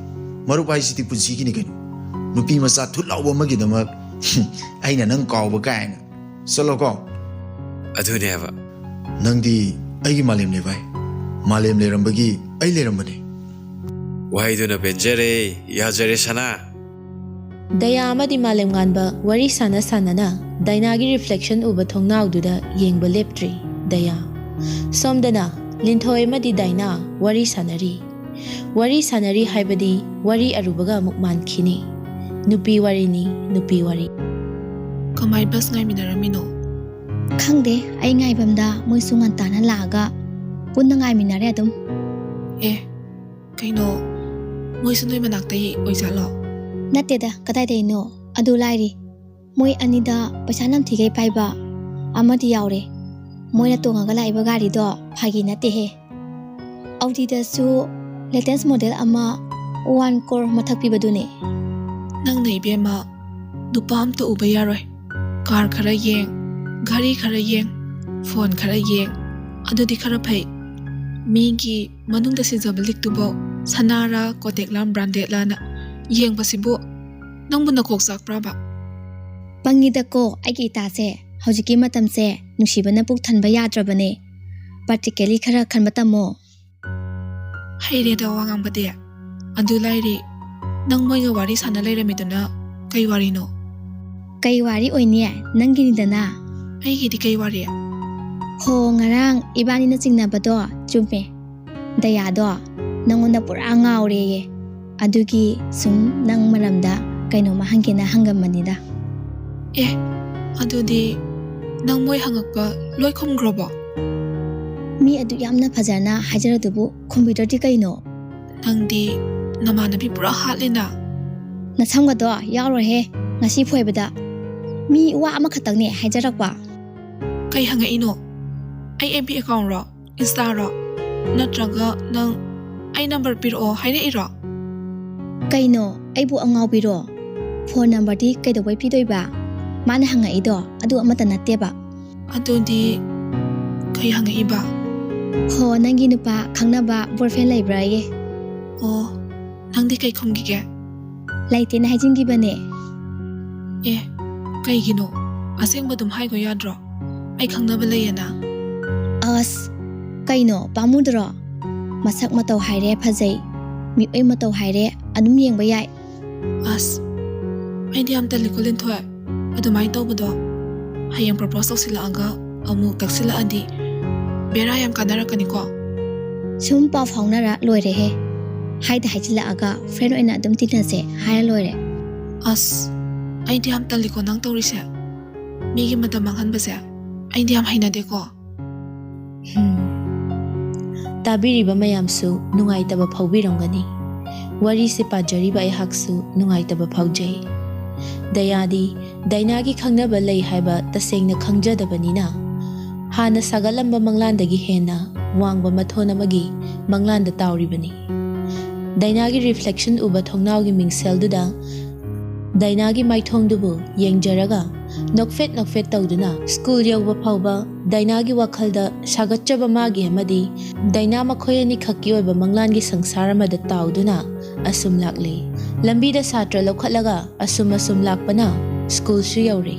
ꯃꯔꯨꯞ ꯍꯥꯏꯁꯤꯗꯤ ꯄꯨꯟꯁꯤꯒꯤꯅꯤ ꯀꯩꯅꯣ꯫ ꯅꯨꯄꯤ ꯃꯆꯥ ꯊꯨꯠ ꯂꯥꯎꯕ ꯑꯃꯒꯤꯗꯃꯛ, ꯍꯨꯝ, ꯑꯩꯅ ꯅꯪ ꯀꯥꯎꯕ ꯀꯥꯏꯅ꯫ ꯆꯠꯂꯣꯀꯣ꯫" ꯑꯗꯨꯅꯦꯕ꯫ "ꯅꯪꯗꯤ ꯑꯩꯒꯤ ꯃꯥꯂꯦꯝꯅꯦ ꯚꯥꯏ꯫ ꯃꯥꯂꯦꯝ ꯂꯩꯔꯝꯕꯒꯤ ꯑꯩ ꯂꯩꯔꯝꯕꯅꯦ꯫" ꯋꯥꯍꯩꯗꯨꯅ ꯄꯦꯟꯖꯔꯦ, ꯌꯥꯖꯔꯦ ꯁꯅꯥ꯫ ꯗꯌꯥ ꯑꯃꯗꯤ ꯃꯥꯂꯦꯝꯉꯥꯟꯕ ꯋꯥꯔꯤ ꯁꯥꯟꯅ ꯁꯥꯟꯅꯅ ꯗꯥꯏꯅꯥꯒꯤ ꯔꯤꯐ꯭ꯂꯦꯛꯁꯟ ꯎꯕ ꯊꯣꯡꯅꯥꯎꯗꯨꯗ ꯌꯦꯡꯕ ꯂꯦꯞꯇ꯭ꯔꯤ꯫ ꯗꯌꯥ꯫ ꯁꯣꯝꯗꯅ ꯂꯤꯟꯊꯣꯏ ꯑꯃꯗꯤ ꯗꯥꯏꯅꯥ ꯋꯥꯔꯤ ꯁꯥꯟꯅꯔꯤ꯫ ꯋꯥꯔꯤ ꯁꯥꯟꯅꯔꯤ ꯍꯥꯏꯕꯗꯤ ꯋꯥꯔꯤ ꯑꯔꯨꯕꯒ ꯑꯃꯨꯛ ꯃꯥꯟꯈꯤꯅꯤ꯫ ꯅꯨꯄꯤ ꯋꯥꯔꯤꯅꯤ, ꯅꯨꯄꯤ ꯋꯥꯔꯤ꯫ ꯀꯃꯥꯏ ꯕꯁ ꯉꯥꯏꯃꯤꯟꯅꯔꯝꯃꯤꯅꯣ? ꯈꯪꯗꯦ, ꯑꯩ ꯉꯥꯏꯐꯝꯗ ꯃꯣꯏꯁꯨ ꯉꯟꯇꯥꯅ ꯂꯥꯛꯑꯒ ꯄꯨꯟꯅ ꯉꯥꯏꯃꯤꯟꯅꯔꯦ ꯑꯗꯨꯝ꯫ ꯑꯦ, ꯀꯩꯅꯣ, ꯃꯣꯏꯁꯨ ꯅꯣꯏ ꯃꯅꯥꯛꯇꯩ ꯑꯣꯏꯖꯥꯠꯂꯣ? ꯅꯠꯇꯦꯗ, ꯀꯗꯥꯏꯗꯩꯅꯣ? ꯑꯗꯨ ꯂꯥꯏꯔꯤ, ꯃꯣꯏ ꯑꯅꯤꯗ ꯄꯩꯁꯥ ꯅꯝꯊꯤꯈꯩ ꯄꯥꯏꯕ ꯑꯃꯗꯤ ꯌꯥꯎꯔꯦ꯫ ꯃꯣꯏꯅ ꯇꯣꯡꯉꯒ ꯂꯥꯛꯏꯕ ꯒꯥꯔꯤꯗꯣ ꯐꯥꯒꯤ ꯅꯠꯇꯦꯍꯦ꯫ ꯑꯧꯗꯤꯗꯁꯨ latest model ꯑꯃ one crore ꯃꯊꯛ ꯄꯤꯕꯗꯨꯅꯦ꯫ ꯅꯪꯅ ꯏꯕꯦꯝꯃ, ꯅꯨꯄꯥ ꯑꯝꯇ ꯎꯕ ꯌꯥꯔꯣꯏ꯫ ꯀꯥꯔ ꯈꯔ ꯌꯦꯡ, ꯘꯔꯤ ꯈꯔ ꯌꯦꯡ, ꯐꯣꯟ ꯈꯔ ꯌꯦꯡ, ꯑꯗꯨꯗꯤ ꯈꯔ ꯐꯩ꯫ ꯃꯤꯒꯤ ꯃꯅꯨꯡꯗ ꯁꯤꯖꯕ ꯂꯤꯛꯇꯨꯐꯥꯎ ꯁꯅꯥꯔꯥ ꯀꯣꯇꯦꯛꯂꯥ ꯕ꯭ꯔꯥꯟꯗꯦꯗꯂꯥꯅ ꯌꯦꯡꯕꯁꯤꯕꯨ꯫ ꯅꯪꯕꯨ ꯅꯀꯣꯛ ꯆꯥꯛꯄ꯭ꯔꯥꯕ? ꯄꯪꯉꯤꯗꯀꯣ ꯑꯩꯒꯤ ꯏꯇꯥꯁꯦ꯫ ꯍꯧꯖꯤꯛꯀꯤ ꯃꯇꯝꯁꯦ ꯅꯨꯡꯁꯤꯕꯅ ꯄꯨꯛ ꯊꯟꯕ ꯌꯥꯗ꯭ꯔꯕꯅꯦ꯫ ꯄ꯭ꯔꯦꯛꯇꯤꯀꯦꯜꯂꯤ ꯈꯔ ꯈꯟꯕ ꯇꯝꯃꯣ꯫ ꯍꯩꯔꯦꯗ ꯋꯥ ꯉꯥꯡꯕꯗꯤ꯫ ꯑꯗꯨ ꯂꯥꯏꯔꯤ, ꯅꯪ ꯃꯣꯏꯒ ꯋꯥꯔꯤ ꯁꯥꯟꯅ ꯂꯩꯔꯝꯃꯤꯗꯨꯅ ꯀꯩ ꯋꯥꯔꯤꯅꯣ? ꯀꯩ ꯋꯥꯔꯤ ꯑꯣꯏꯅꯤ? ꯅꯪꯒꯤꯅꯤꯗꯅ꯫ ꯑꯩꯒꯤꯗꯤ ꯀꯩ ꯋꯥꯔꯤ? ꯍꯣ, ꯉꯔꯥꯡ ꯏꯕꯥꯅꯤꯅ ꯆꯤꯡꯅꯕꯗꯣ ꯆꯨꯝꯃꯦ꯫ ꯗꯌꯥꯗꯣ ꯅꯪꯉꯣꯟꯗ ꯄꯨꯔꯥ ꯉꯥꯎꯔꯦꯌꯦ꯫ ꯑꯗꯨꯒꯤ ꯁꯨꯝ ꯅꯪ ꯃꯔꯝꯗ ꯀꯩꯅꯣꯝꯃ ꯍꯪꯒꯦꯅ ꯍꯪꯉꯝꯕꯅꯤꯗ꯫ ꯑꯦ, ꯑꯗꯨꯗꯤ ꯅꯪ ꯃꯣꯏ ꯍꯪꯉꯛꯄ ꯂꯣꯏ ꯈꯨꯝꯈ꯭ꯔꯕꯣ? ꯃꯤ ꯑꯗꯨ ꯌꯥꯝꯅ ꯐꯖꯅ ꯍꯥꯏꯖꯔꯗꯨꯕꯨ ꯈꯨꯝꯕꯤꯗ꯭ꯔꯗꯤ ꯀꯩꯅꯣ? ꯅꯪꯗꯤ ꯅꯃꯥꯟꯅꯕꯤ ꯄꯨꯔꯥ ꯍꯥꯠꯂꯦꯅ꯫ ꯅꯁꯝꯒꯗꯣ ꯌꯥꯎꯔꯣꯏꯍꯦ ꯉꯁꯤ ꯐꯣꯏꯕꯗ꯫ ꯃꯤ ꯋꯥ ꯑꯃꯈꯛꯇꯪꯅꯦ ꯍꯥꯏꯖꯔꯛꯄ꯫ ꯀꯩ ꯍꯪꯉꯛꯏꯅꯣ? ꯑꯩ ꯑꯦꯐ ꯕꯤ ꯑꯦꯀꯥꯎꯟꯔꯣ? ꯏꯟꯁꯇꯥꯔꯣ? ꯅꯠꯇ꯭ꯔꯒ ꯅꯪ ꯑꯩ ꯅꯝꯕꯔ ꯄꯤꯔꯛꯑꯣ ꯍꯥꯏꯔꯛꯏꯔꯣ? ꯀꯩꯅꯣ, ꯑꯩꯕꯨ ꯑꯉꯥꯎꯕꯤꯔꯣ? ꯐꯣꯟ ꯅꯝꯕꯔꯗꯤ ꯀꯩꯗꯧꯕꯩ ꯄꯤꯗꯣꯏꯕ? ꯃꯥꯅ ꯍꯪꯉꯛꯏꯗꯣ ꯑꯗꯨ ꯑꯃꯠꯇ ꯅꯠꯇꯦꯕ꯫ ꯑꯗꯨꯗꯤ ꯀꯩ ꯍꯪꯉꯛꯏꯕ? ꯍꯣ, ꯅꯪꯒꯤ ꯅꯨꯄꯥ ꯈꯪꯅꯕ ꯕꯣꯏꯐ꯭ꯔꯦꯟ ꯂꯩꯕ꯭ꯔꯥꯌꯦ? ꯑꯣ, ꯅꯪꯗꯤ ꯀꯩ ꯈꯨꯝꯈꯤꯒꯦ? ꯂꯩꯇꯦꯅ ꯍꯥꯏꯖꯤꯟꯈꯤꯕꯅꯦ꯫ ꯑꯦ, ꯀꯩꯒꯤꯅꯣ? ꯑꯁꯦꯡꯕ ꯑꯗꯨꯝ ꯍꯥꯏꯒꯣ ꯌꯥꯗ꯭ꯔꯣ? ꯑꯩ ꯈꯪꯅꯕ ꯂꯩꯌꯦꯅ꯫ ꯑꯁ, ꯀꯩꯅꯣ ꯄꯥꯝꯃꯨꯗ꯭ꯔꯣ? ꯃꯁꯛ ꯃꯇꯧ ꯍꯥꯏꯔꯦ ꯐꯖꯩ, ꯃꯤꯑꯣꯏ ꯃꯇꯧ ꯍꯥꯏꯔꯦ ꯑꯗꯨꯝ ꯌꯦꯡꯕ ꯌꯥꯏ꯫ ꯑꯁ, ꯑꯩꯗꯤ ꯌꯥꯝ ꯇꯜꯂꯤꯀꯣ ꯂꯤꯟꯊꯣꯏ꯫ ꯑꯗꯨꯃꯥꯏꯅ ꯇꯧꯕꯗꯣ ꯍꯌꯦꯡ ꯄ꯭ꯔꯣꯄꯣꯁ ꯇꯧꯁꯤꯜꯂꯛꯑꯒ ꯑꯃꯨꯛ ꯇꯛꯁꯤꯜꯂꯛꯑꯗꯤ ꯕꯦꯔꯥ ꯌꯥꯝ ꯀꯥꯟꯅꯔꯛꯀꯅꯤꯀꯣ꯫ ꯁꯨꯝ ꯄꯥꯎ ꯐꯥꯎꯅꯔ ꯂꯣꯏꯔꯦꯍꯦ꯫ ꯍꯥꯏꯗ ꯍꯥꯏꯖꯤꯜꯂꯛꯑꯒ ꯐ꯭ꯔꯦꯟ ꯑꯣꯏꯅ ꯑꯗꯨꯝ ꯇꯤꯟꯅꯁꯦ ꯍꯥꯏꯔ ꯂꯣꯏꯔꯦ꯫ ꯑꯁ, ꯑꯩꯗꯤ ꯌꯥꯝ ꯇꯜꯂꯤꯀꯣ ꯅꯪ ꯇꯧꯔꯤꯁꯦ꯫ ꯃꯤꯒꯤ ꯃꯇꯝ ꯃꯥꯡꯍꯟꯕꯁꯦ ꯑꯩꯗꯤ ꯌꯥꯝ ꯍꯩꯅꯗꯦꯀꯣ꯫ ꯍꯝ꯫ ꯇꯥꯕꯤꯔꯤꯕ ꯃꯌꯥꯝꯁꯨ ꯅꯨꯡꯉꯥꯏꯇꯕ ꯐꯥꯎꯕꯤꯔꯝꯒꯅꯤ꯫ ꯋꯥꯔꯤꯁꯦ ꯄꯥꯖꯔꯤꯕ ꯑꯩꯍꯥꯛꯁꯨ ꯅꯨꯡꯉꯥꯏꯇꯕ ꯐꯥꯎꯖꯩ꯫ ꯗꯌꯥꯗꯤ ꯗꯥꯏꯅꯥꯒꯤ ꯈꯪꯅꯕ ꯂꯩ ꯍꯥꯏꯕ ꯇꯁꯦꯡꯅ ꯈꯪꯖꯗꯕꯅꯤꯅ, ꯍꯥꯟꯅ ꯁꯥꯒꯠꯂꯝꯕ ꯃꯪꯂꯥꯟꯗꯒꯤ ꯍꯦꯟꯅ ꯋꯥꯡꯕ ꯃꯊꯣꯟ ꯑꯃꯒꯤ ꯃꯪꯂꯥꯟꯗ ꯇꯥꯎꯔꯤꯕꯅꯤ꯫ ꯗꯥꯏꯅꯥꯒꯤ ꯔꯤꯐ꯭ꯂꯦꯛꯁꯟ ꯎꯕ ꯊꯣꯡꯅꯥꯎꯒꯤ ꯃꯤꯡꯁꯦꯜꯗꯨꯗ ꯗꯥꯏꯅꯥꯒꯤ ꯃꯥꯏꯊꯣꯡꯗꯨꯕꯨ ꯌꯦꯡꯖꯔꯒ ꯅꯣꯛꯐꯦꯠ ꯅꯣꯛꯐꯦꯠ ꯇꯧꯗꯨꯅ ꯁ꯭ꯀꯨꯜ ꯌꯧꯕ ꯐꯥꯎꯕ ꯗꯥꯏꯅꯥꯒꯤ ꯋꯥꯈꯜꯗ ꯁꯥꯒꯠꯆꯕ ꯃꯥꯒꯤ ꯑꯃꯗꯤ ꯗꯥꯏꯅꯥ ꯃꯈꯣꯏ ꯑꯅꯤꯈꯛꯀꯤ ꯑꯣꯏꯕ ꯃꯪꯂꯥꯟꯒꯤ ꯁꯪꯁꯥꯔ ꯑꯃꯗ ꯇꯥꯎꯗꯨꯅ ꯑꯁꯨꯝ ꯂꯥꯛꯂꯤ꯫ ꯂꯝꯕꯤꯗ ꯁꯥꯇ꯭ꯔ ꯂꯧꯈꯠꯂꯒ ꯑꯁꯨꯝ ꯑꯁꯨꯝ ꯂꯥꯛꯄꯅ ꯁ꯭ꯀꯨꯜꯁꯨ ꯌꯧꯔꯦ꯫